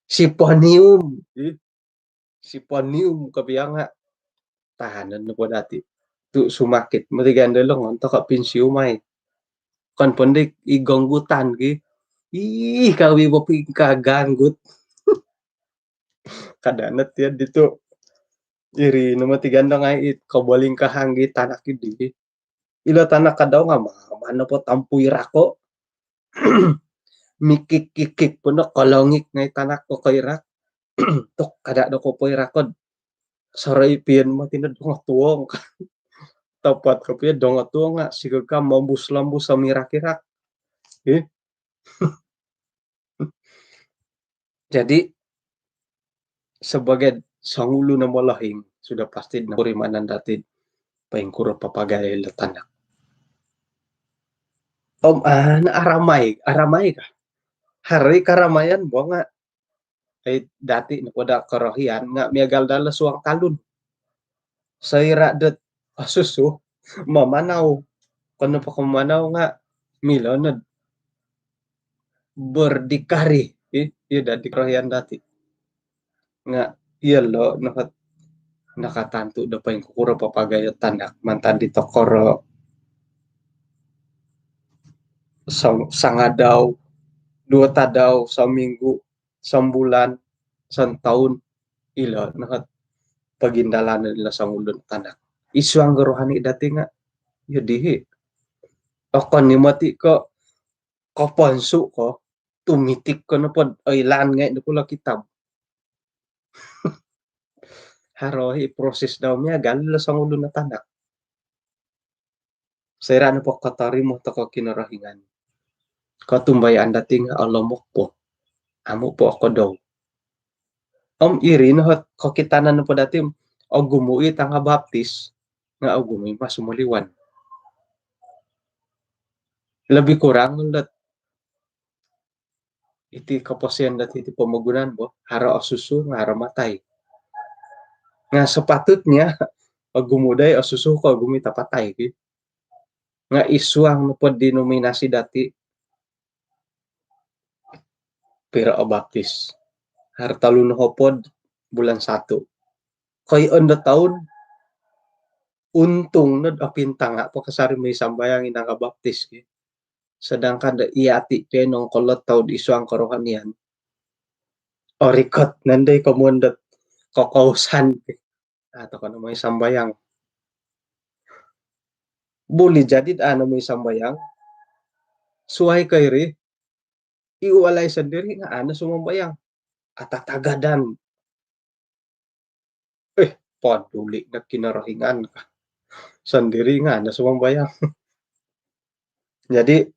si ponium. Ih, si ponium ka pia nga. Tahanan nopo dati. Tu sumakit. Mati ganda lo ngontok ka pinsiu mai. Kan pendek i gonggutan ki. Ih, kawi bopi ka ganggut. Kada net ya ditu. Iri no mati ganda ngai it kobolingkahang gi tanak idi. Ilo tanak kadau nga ma, mana po tampui rako. Mikik-kikik po no kolongik ngai tanak ko koirak. Tok kada do ko poirakod. Sarai pian mati no dongotuong. Tapat ko pia dongotuong nga sigagam mambus-lambus samirak-irak. Eh. Jadi sebagai songulun o molohing sudah pasti nopurimanan dati poingkuro papagayo ilo tanak. Om ana aramai, aramai ka. Hari karamayan bo nga ai dati nopo da korohian nga miagal da lo suang talun. Soira dot osusu mamanau. Kono po ko mamanau nga milo nod berdikari. Ih, iyo dati korohian dati. Nga iyolo nopo nakatantu do poingkukuro papagayo tanak mantad di tokoro sang-, sangadau, duo tadau, saminggu, sambulan, santaun, ilo nopo pagindalanan ilo songulun tanak. Isuang go rohani dati nga iyo dihi. Okon ni mati ko koponsu ko tumitik ko nopo oilaan ngai nopo lo kitab. Haro i proses dau miagal ilo songulun o tanak. Soira nopo kotorimo toko Kinorohingan, kotumbayaan dati nga olomok po. Amu po okodou. Om iri no hot kokitanan nopo dati ogumu i tanga baptis nga ogumu i masumoliwan. Lebih kurang lot iti koposion dati iti pomogunan bo, haro osusu nga haro matai. Nga sepatutnya ogumu dai osusu ko ogumu i tapatai ki. Nga isuang nopo denominasi dati piro o baptis. Haro tolu nohopod bulan satu. koi ondo toun, untung nod opintanga' po kasari moi sambayang i nangabaptis ki. Sedangkan do iyati' pia nongkolot toun id suang korohanian, orikot nondo i komoyon dot kokousan ki. Aa toko no moi sambayang. Buli jadi aa no moi sambayang. Suai ko iri, i walai sondiri nga' aa no sumambayang. Atatagadan. Eh, paduli no Kinorohingan ka. Sondiri nga' aa no sumambayang. Jadi,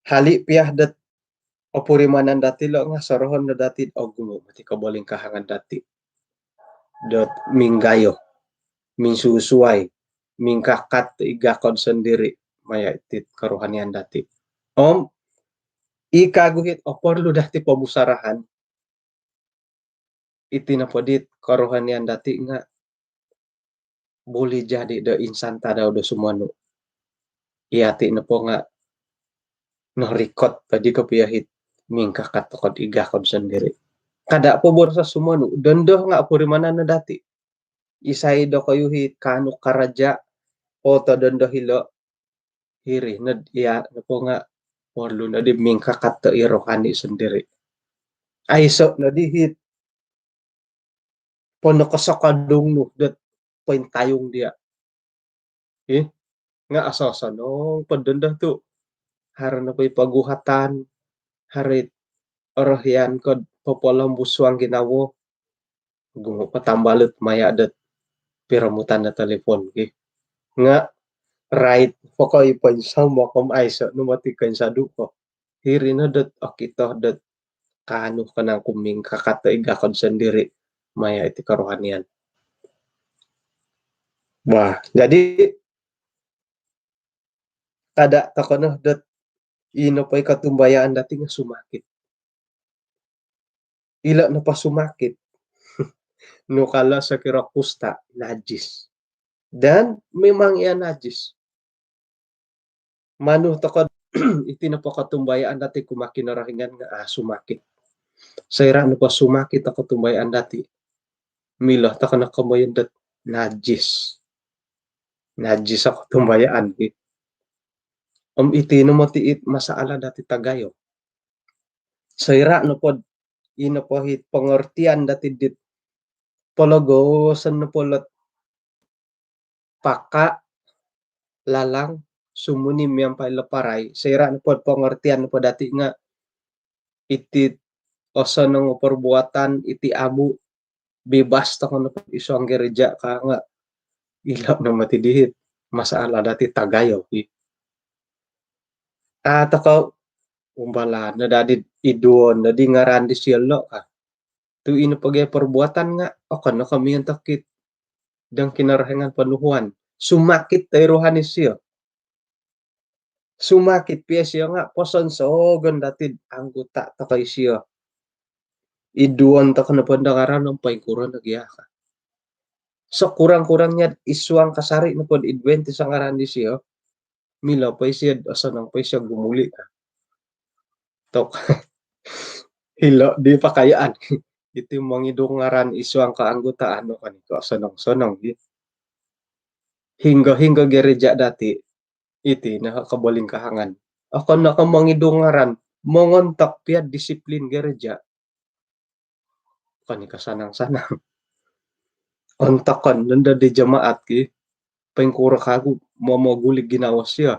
hali' pia dot opurimanan dati' lo nga' sorohon no dati' ogumu' mati kobolingkahangan dati' dot minggayo, minsusuai, mingkakat i gakod sondiri' maya' iti korohanian dati'. Om i kagu hit oporlu dati' pomusarahan, iti nopo dit korohanian dati' nga' buli jadi do insan tadau do sumonu. Iyati' nopo nga' norikot tadi kopio hit mingkakat tokod i gakod sondiri'. Kada' po boroso sumonu, dondo nga' opurimanan no dati'. Isai dokoyu hit kaanu karaja, oto dondo hilo', hiri nod iya nopo nga' porlu nodi mingkakat do i rohani sondiri'. Aiso' nodi hit ponokosokodung nu dot pointayung diya'. Ih, nga' ososonong po dondo tu'. Haro nopo i poguhatan, haro i orohian kod popolombus suang ginawo. Ogumu' po tambalut maya' dot piromutan do talipon ki. Nga' rait pokoi poinsomok om aiso' no moti koinsadu' ko. Hiri no dot okito dot kaanu ko nangku mingkakat do i gakod sondiri' maya' iti korohanian. Wah, jadi kada' toko no dot ino po i kotumbayaan dati' nga' sumakit. Ilo' nopo sumakit, nu kalo sokiro kusta, najis. Dan memang iya najis. Manu toko iti nopo kotumbayaan dati' kumaa Kinorohingan nga' aa sumakit. Soira' nopo sumakit o kotumbayaan dati', milo toko no komoyon dot najis. Najis o kotumbayaan ki. Om iti no moti it masalah dati' tagayo. Soira' nopod ino po hit pongortian dati' dit pologoson nopo lot paka', lalang, sumuni miampai lo parai. Soira' nopod pongortian nopo dati' nga' iti osonong o perbuatan, iti amu', bibas toko nopo id suang gereja ka nga' ilo' no moti dihit masalah dati' tagayo ki. Aa toko umbalan no dadi iduon nodi ngaran disio lo' ka. Tu' ino pogi perbuatan nga' okon no ko' miontok it dang Kinorohingan ponuhuan. Sumakit do i rohani sio. Sumakit pia sio nga' posonsogon dati'd anggota toko isio. Iduon toko nopo ndo ngaran om poingkuro no gia ka. Sekurang-kurangnya id suang kasari' nopod Advent iso ngaran disio, milo po isio, osonong po isio gumuli' ka. Tok. Hilo' di pakayaan. Iti mongidung ngaran id suang keanggotaan, okon ko' osonong-sonong gi. Hinggo-hinggo gereja dati', iti no kobolingkahangan. Okon no ko' mongidung ngaran, mongontok pia disiplin gereja. Okon i' ko' sanang-sanang. Ontokon nondo di jemaat ki, poingkuro kagu momoguli' ginawo sio.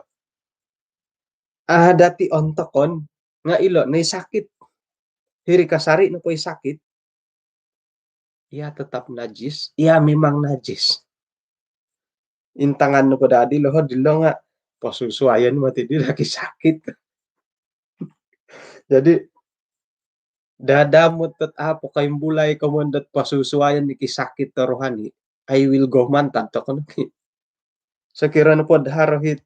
Aa dati' ontokon, nga' ilo' no i sakit. Hiri kasari' nopo i sakit, iya tetap najis, iya memang najis. Intangan nopo dadi lohod dilo nga' posusuayan moti di lagi sakit. Jadi, dadamot dot apo koimbulai komoyon dot posusuayan di ki sakit do rohani, I will go mantad toko no ki. Sokiro nopod haro hit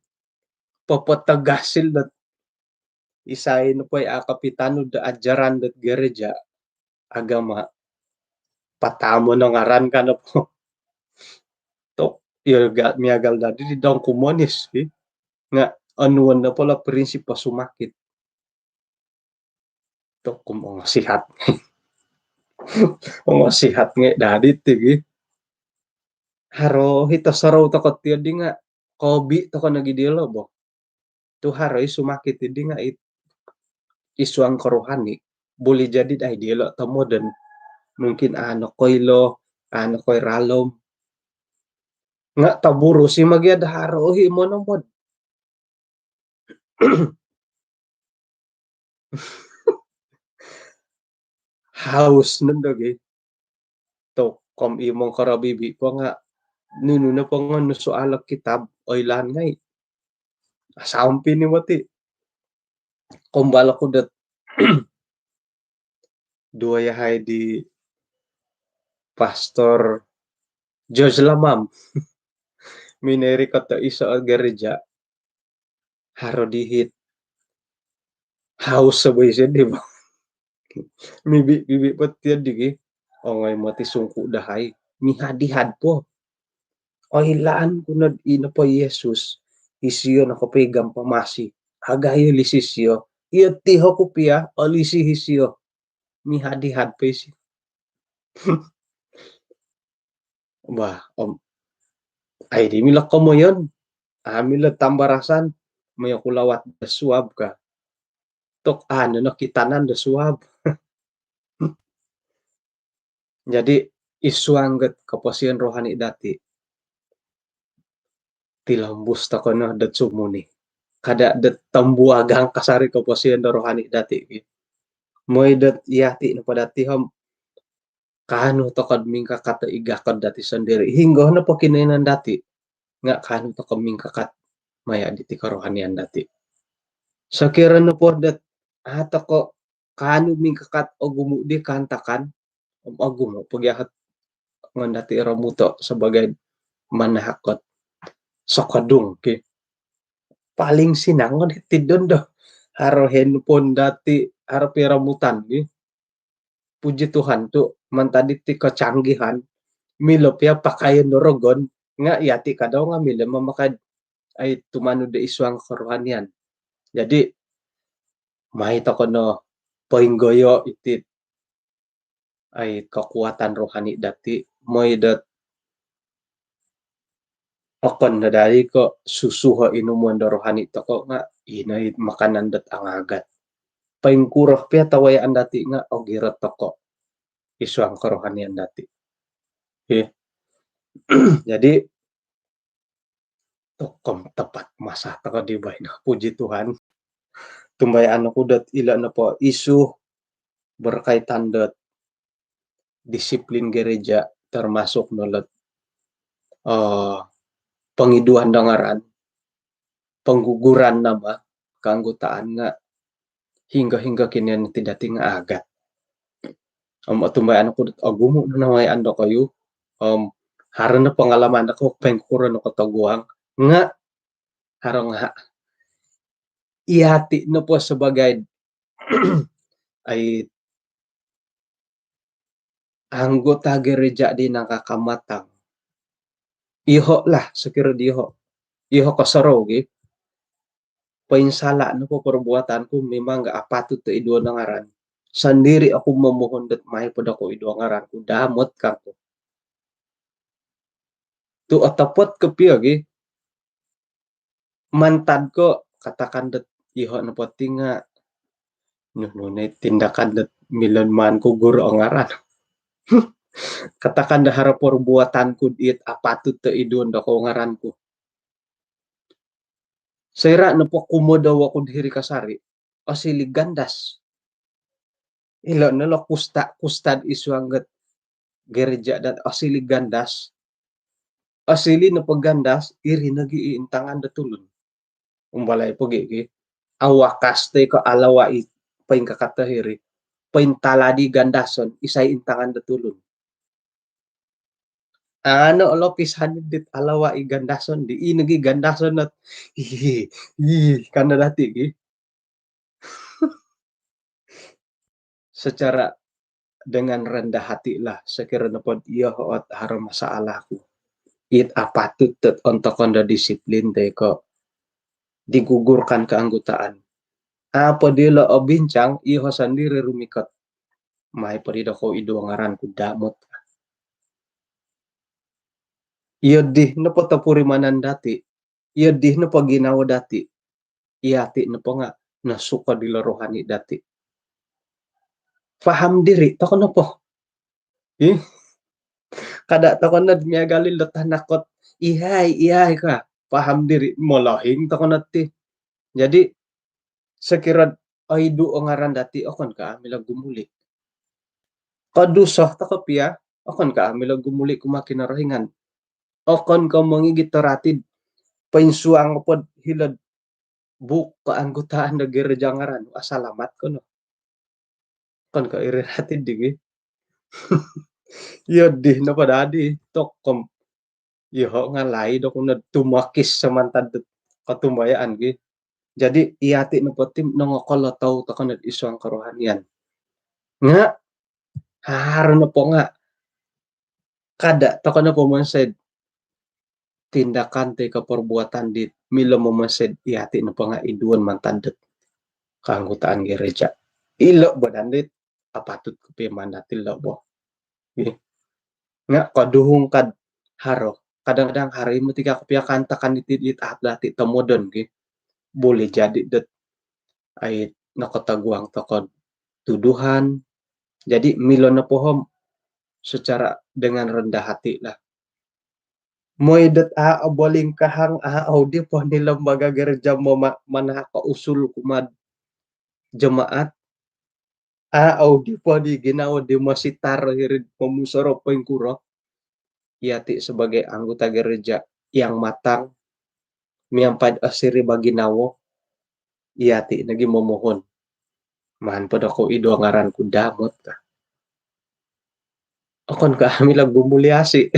popotogasil dot isai nopo i a' kopitanud do ajaran dot gereja, agama, patamo no ngaran ka nopo. Tok, iyo ga-, miagal dadi di dong kumonis ki. Nga' onuon nopo lo prinsip o sumakit. Tok, ongosihat. Ongosihat ngai' dadi ti gi. Haro hito sorou toko tiyo di nga kobi toko nogi diolo bo. Tu haro i sumakit di nga i suang kerohani. Boleh jadi ai diolo tomodon. Mungkin ano koilo, ano koi ralom. Nga taburu si magi ada haro hi monomod. Haus nondo gi. Tu kom i mongkorobibi po nga nunu no pongon nu soal kitab oilaan ngai. Sampi ni moti. Kombal aku dot dua yahai di Pastor George Lamam. Mineri kata iso gereja. Haro dihit. Haus sabai sedi bo. Mibi, mibi po tiyo digi. Ongoi moti sungku dahai. Mihad-ihad po. Oilaan ku nod ino po Yesus. Isio no kopigam pamasi. Agayo lisi sio. Iyo tiho ku pia, olisi hisio. Mihad-ihad po isi. Bah, om. Ai di milo komoyon. Ah, milo tambarasan. Mayo kulawat da suab ka. Tok ano no kitanan da suab. Jadi, isuang gat koposion rohani dati. Tilombus toko no dot sumuni. Kada dot tambuagang kasari koposion do rohani dati. Moi dot iyati no po dati hom. Kaanu tokod mingkakat do igakod dati sondiri. Hinggo no po kinoinan dati. Nga kaanu toko mingkakat maya diti kerohanian dati. Sokiro no po dot, ah, toko kaanu mingkakat ogumu di kaantakan, om ogumu pogiahot ngon dati romuto sebagai manahakot sokodung ki. Paling sinangon hiti dondo. Haro handphone dati, haro piromutan ki. Puji Tuhan tu mantad iti kecanggihan, milo pia pakaian do rogon, nga iyati kadau nga milo mamakai ai tumanud do isuang kerohanian. Jadi, mai toko no poinggoyo iti ai kekuatan rohani dati, moi dot okon no dari ko susu ho inumon do rohani toko nga ino i makanan dot angagat. Poingkuro pia tawayaan dati nga ogirot toko isuang kerohanian dati. Okey. Jadi, tokom tepat masa toko di baino. Puji Tuhan. Tumbayaan oku dot ilo nopo isu berkaitan dot disiplin gereja termasuk no lot, eh, pengiduan do ngaran, pengguguran nama keanggotaan nga hinggo-hinggo kinian ti dati nga agat. Om otumbayaan oku dot ogumu no nawayaan dokoyu. Om haro no pengalaman dokoyu poingkuro no kotoguang nga haro nga iyati nopo sebagai ai anggota gereja di nangkakamatang. Iyoho lah, sokiro di iyoho. Iyoho kosorou gi. Poinsala nopo perbuatanku memang ga apatut do iduo no ngaran. Sandiri oku momohon dot mai po dokoyu iduo ngaranku, damot kangku. Tu otopot kopio gi. Mantad ko katakan dot iyoho nopo ti nga nunu no tindakan dot milo maan ku guur o ngaran. Katakan do haro perbuatanku dit apatut do iduon dokoyu ngaranku. Soira nopo kumodo oku dihiri kasari, osiliu gandas. Ilo no lo kusta, kusta isuang gat gereja dot osiliu gandas. Osiliu nopo gandas, iri nogi i intangan do tulun. Umbalai pogi ki, awakas toi ko alawa i poingkakat do hiri. Pointaladi gandason, isai intangan do tulun. Ano lopis hani dit alawa i gandason di, i nogi gandason not. Ih, ih, kanda dati ki. Secara dengan rendah hati lah, sokiro nopo dot iyoho ot haro masalah ku. It apatut dot ontokon do disiplin toi ko digugurkan keanggotaan. Apo dilo obincang, iyoho sandiri rumikot. Mai po di dokoyu iduo ngaranku, damot. Iyo dii nopo topurimanan dati, iyo dii nopo ginawo dati, iyati nopo nga nosukod ilo rohani dati. Faham diri toko nopo. Ih, kada toko nod miagal ilo tanak ot, "Ihai, ihai," ka. Faham diri, molohing toko nod ti. Jadi, sokiro oidu o ngaran dati, okon ko amu milo gumuli. Koduso toko pia, okon ko amu milo gumuli kumaa Kinorohingan. Okon ko mongigit o rati do poinsuang po hilo'd buuk keanggotaan do gereja ngaran, asalamat ko no. Okon ko iri rati dii. Iyo dii nopo dadi toko om, iyoho nga laid oku nod tumakis samantad do kotumbayaan gi. Jadi, iyati nopo ti nongokolotou toko nod id suang kerohanian. Nga haro nopo nga kada toko nopo momonsoi tindakan toi ko perbuatan dit milo momonsoi iyati nopo nga iduon mantad dot keanggotaan gereja. Ilo bo dandi apatut kopio maan dati lo bo. Gi. Nga koduhung kad haro. Kadang-kadang haro i moti ka kopio kaantakan iti dit aat dati tomodon gi. Boleh jadi dot ai nokotoguang toko tuduhan. Jadi milo nopo om secara dengan rendah hati lah. Mooi dot a obolingkahang, a au di po ni lembaga gereja moma-, manahak o usul kumaa jemaat, a au di po di ginawo di mositar hiri'd momusorou poingkuro. Iyati sebagai anggota gereja yang matang, miampai do siri ba ginawo, iyati nogi momohon. Maan po dokou iduo ngaran ku damot ka. Okon ko amu milo gumuli asi.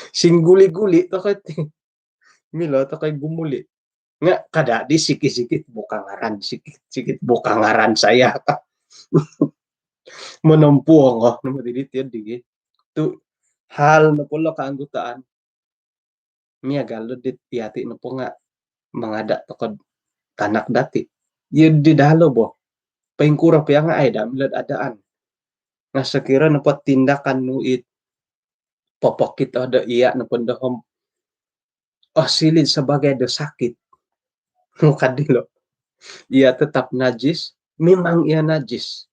Sing guli-guli toko ti. Milo toko gumuli. Nga kada di sikit-sikit buka ngaran, sikit-sikit buka ngaran saya ka. Monompuong o nomo diri ti digi. Tu hal nopo lo keanggotaan. Miagal do dit iyati nopo nga mangada toko tanak dati. Iyo di dalo bo. Poingkuro pia nga ai da milo adaan. Nga sokiro nopo tindakan nu it popokito do iya nopo do om osiliu sebagai do sakit. Mukad dilo. Ia tetap najis, memang ia najis.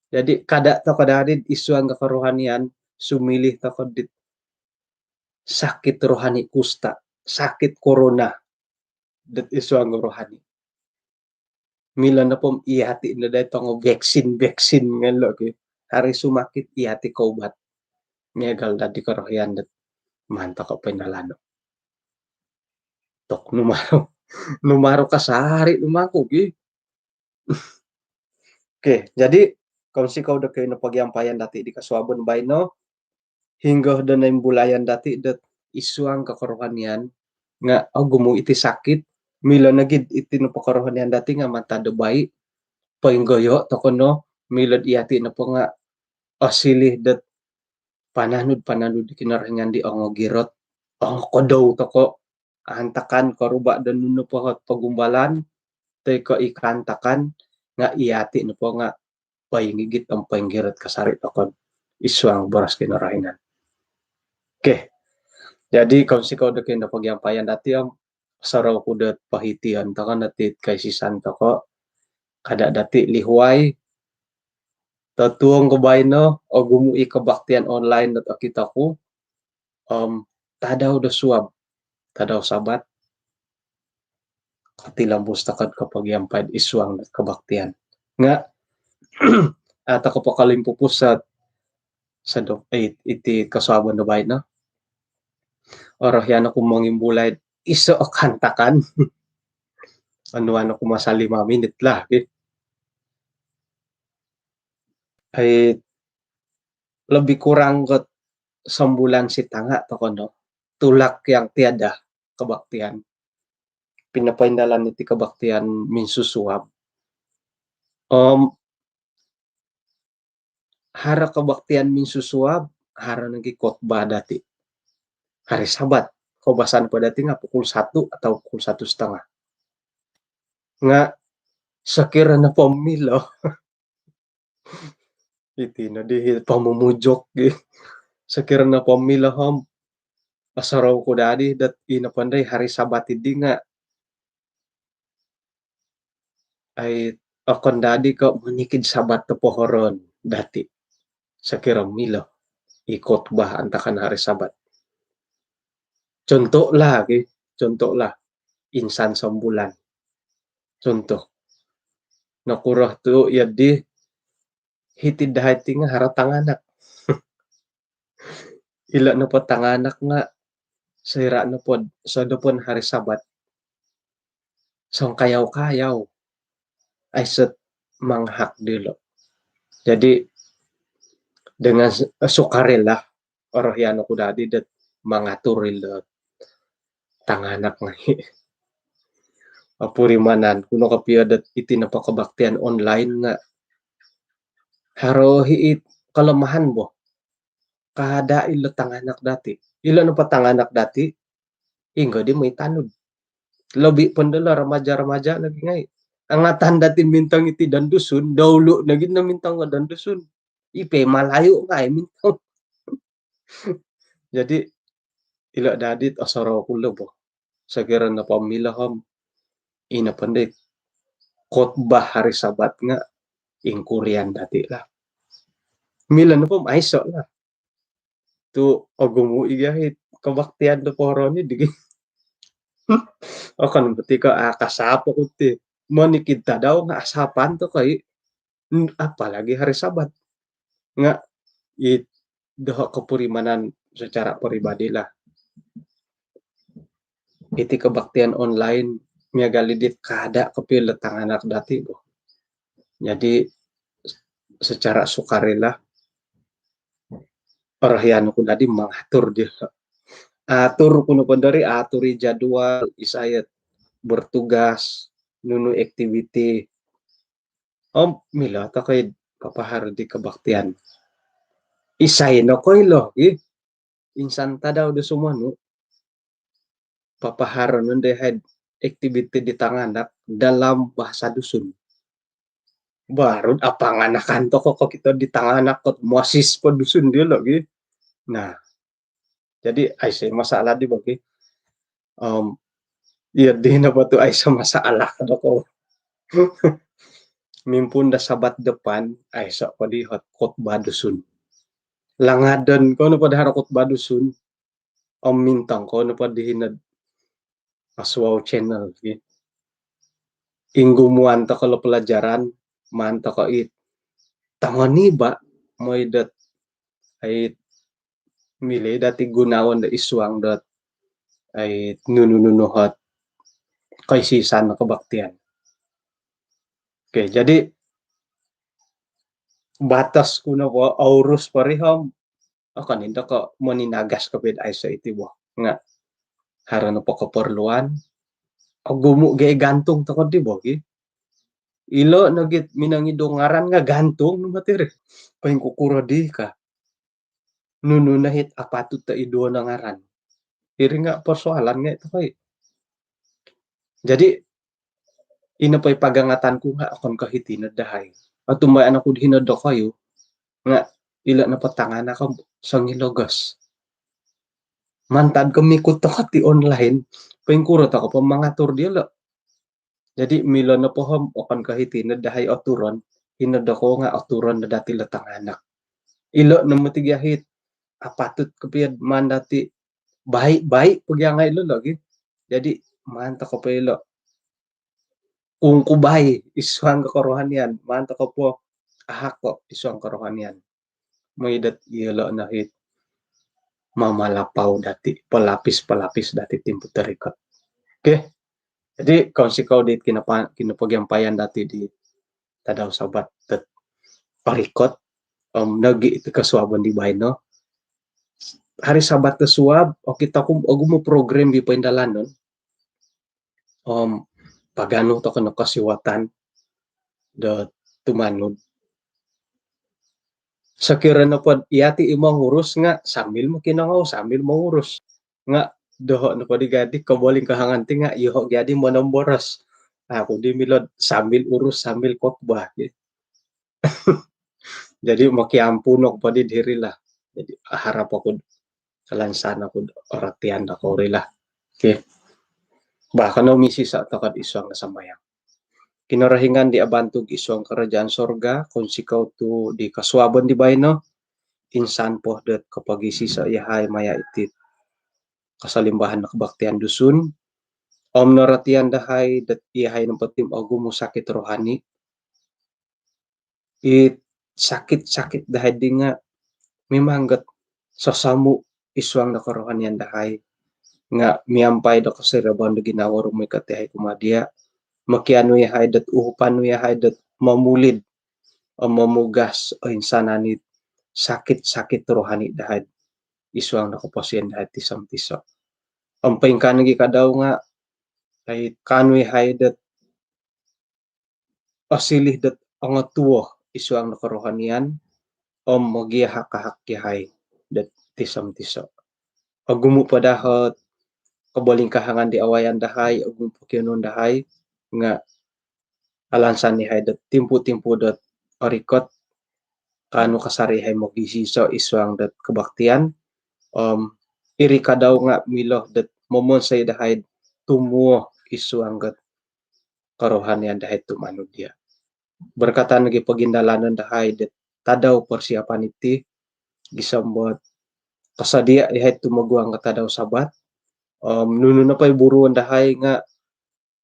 Jadi kada toko dadi id suang kerohanian, sumiliu toko dit sakit rohani kusta, sakit corona, dot id suang rohani. Milo nopo om iyati no dai tongo vaksin-vaksin ngai lo ki. Hari sumakit iyati koubat. Miagal dadi kerohanian dot maan toko poindalan no. Tok numaru, numaru kasari numaku gi. Okey, jadi kounsikou do kinopogiampayan dati di kosuabon baino, hinggo do noimbulayan dati dot id suang kerohanian nga ogumu iti sakit, milo nogi iti nopo kerohanian dati nga mantad do bayi, poinggoyo toko no, milo iyati nopo nga osiliu dot pananud-pananud di Kinorohingan di ongogirot, ongokodou toko, aantakan koruba do nunu po ot pogumbalan, toi ko i kaantakan, nga iyati nopo nga poingigit om poinggirot kasari toko id suang boros Kinorohingan. Okey. Jadi kounsikou do kinopogiampayan dati om sorou ku do pohition toko no ti kaisisan toko, kada dati lihuai. Totuong ko baino, ogumu i kebaktian online dot okito ku. Om tadau do suab, tadau Sabat, kotilombus toko do kopogiampai id suang do kebaktian. Nga au toko po kolimpupus sodop, eh, iti kosuabon do baino. Orohian oku mongimbulai iso o kaantakan. Onuan oku masa lima minit lah, ki. Ai, lebih kurang kot sombulan sitanga toko no, tulak yang tiada kebaktian. Pinopoindalan iti kebaktian minsusuab. Om haro kebaktian minsusuab, haro nogi khotbah dati hari Sabat. Koubasan po dati nga pukul satu atau pukul satu setengah. Nga sokiro nopo milo, iti no di pamumujok gi. Sokiro nopo milo om osorou ku dadi dot ino pandai hari Sabat idi nga ai okon dadi ko monikid Sabat do pohoroon dati. Sokiro milo i khotbah antakan hari Sabat. Contoh lah, okay? Contoh lah, insan sombulan. Contoh. Nokuro tu iyo di hiti dahai ti nga haro tanganak. Ilo nopo tanganak nga soira nopo sodopon hari Sabat songkayau-kayau. Aiso mangahak dilo. Jadi dengan sukarela orohian oku dadi dot mangatur ilo tanganak ngai. Opurimanan ku no kopio dot iti nopo kebaktian online nga haro hi it kelemahan bo. Kada ilo tanganak dati. Ilo nopo tanganak dati, inggo di moi tanud. Lobi pun dilo remaja-remaja lagi ngai. Angatan dati mintong iti dan Dusun, dahulu lagi no mintong dan Dusun. Ipe Malayu ngai mintong. Jadi ilo dadi osorou ku lo bo. Sokiro nopo milo om ino pandai khotbah hari Sabat nga ingkurian dati lah. Milo nopo aiso lah. Tu ogumu i gia hi kebaktian do pohoroon idi. Okon berarti ko akasapo ku ti. Monikid tadau nga asapan tu koi. Apalagi hari Sabat. Nga i doho kopurimanan secara peribadi lah. Iti kebaktian online miagal i dit kada kopio ilo tanganak dati bo. Jadi secara sukarela orohian oku dadi mangatur dilo. Atur ku nopo dari atur i jadual, isai bertugas, nunu aktiviti. Om milo tokou papaharo di kebaktian. Isai nokoilo i insan tadau do sumonu papaharo no dahai aktiviti di tanganak dalam bahasa Dusun. Baru apanganakan tokou kokito di tanganak kot mosis po Dusun diolo gi. Nah, jadi aiso masalah di bo gi. Om iyo di nopo tu aiso masalah dokou. Mimpuun do Sabat depan aiso po di hot khotbah Dusun. Langadon ko nopo do haro khotbah Dusun. Om mintong ko nopo di hino do Aswau Channel gi. Inggumuan tokou lo pelajaran, maan tokou it tongoni ba moi dot ai milo dati gunoon do isuang dot ai nunu-nunu hot koisisan kebaktian. Okay, jadi batas ku nopo aurus porihom okon indo ko moninagas kopio aiso iti bo. Nga haro nopo keperluan, ogumu gia i gantung tokou di bo gi. Ilo nogi it minongidu ngaran nga gantung no moti ri. Poingkukuro di ka. Nunu no hit apatut do iduo no ngaran. Iri nga persoalan ngai tokou. Jadi ino po i pagangatan ku nga okon ko hiti no dahai. Otumbayaan oku di hino dokoyu nga ilo nopo tanganak om songilogos. Mantad ko mikut tokou ti online, poingkuro tokou po mangatur diolo. Jadi milo nopo om okon ko hiti no dahai oturon, hino dokoyu nga oturon no dati lo tanganak. Ilo no moti gia hit apatut kopio maan dati baik-baik pogiangai ilo logi. Jadi maan tokou po ilo ungkubai isuang kerohanian, maan tokou po ahako isuang kerohanian. Moi dot iyolo no hit mamalapau dati, pelapis-pelapis dati timpu torikot. Okay. Jadi kounsikou di kinopa-, kinopogiampayan dati di tadau Sabat dot torikot, om nogi iti kosuabon di baino. Hari Sabat do suab, okito ku ogumu program di poindalanon. Om paganu tokou no kosiwatan do tumanud. Sokiro nopo do iyati i mongurus nga sambil mokinongou, sambil mongurus. Nga doho nopo di gadi koboling kahangan ti nga iyoho gadi monomboros. Aku di milo do sambil urus, sambil khotbah. Jadi mokiampun oku po di diri lah. Jadi harap oku Alansan oku oratian dokou ri lah. Okey. Bah, kanou misiso tokou id suang do sambayang. Kinorohingan di abantug id suang kerajaan sorga, kounsikou tu di kosuabon di baino, insan po dot kopogisiso yahai maya iti kasalimbahan do kabaktian Dusun. Om noratian dahai dot yahai nopo ti ogumu sakit rohani. I sakit-sakit dahai di nga mimang got sosomu id suang do kerohanian dahai. Nga miampai do kosiribaan do ginawo rumikot yahai kumaa dia, mokianu yahai dot uhupan nu yahai dot momulid om momugas oinsanan it sakit-sakit rohani dahai id suang do koposion dahai tiso-tiso. Om poingkaa nogi kadau nga ai kaanu yahai dot osiliu dot ongotuo id suang do kerohanian om mogiahak-ahak yahai dot tiso-tiso. Ogumu po daa ot kobolingkahangan di awayan dahai, ogumu pokionuon dahai, nga alansan yahai dot timpu-timpu dot orikot, kaanu kasari yahai mogisiso id suang dot kabaktian, om iri kadau nga milo dot momonsoi dahai tumuo id suang dot kerohanian dahai tumanud dia. Berkatan nogi pogindalanon dahai dot tadau persiapan iti, gisom dot kosodia yahai tumoguang ko tadau Sabat. Om nunu nopo i buruon dahai nga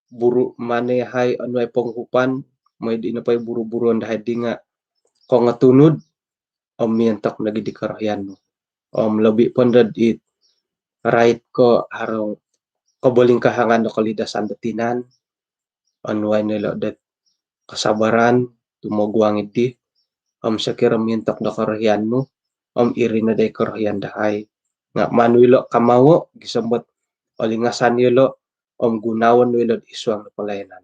buru mano yahai onuai ponguhupan, mooi di nopo i buru-buruon dahai di nga kongotunud om miontok nogi di korohian nu. Om lobi po dot it rait ko haro kobolingkahangan do kolidasan do tinan, onuai no ilo dot kesabaran tumoguang id di, om sokiro miontok do korohian nu, om iri no daa i korohian dahai. Nga maan nu ilo kamao, gisom dot olingasan nu ilo, om gunoon nu ilo id suang do pelayanan.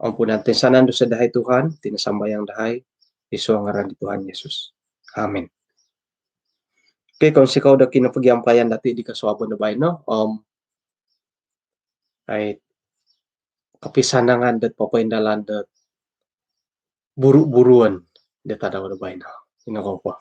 Ampunan toinsanan dosa dahai Tuhan, iti no sambayang dahai id suang ngaran di Tuhan Yesus. Amin. Okey, kounsikou do kinopogiampayan dati di kosuabon do baino, om ai kopisanangan dot popoindalan dot buru-buruon do tadau do baino. Ino ko po.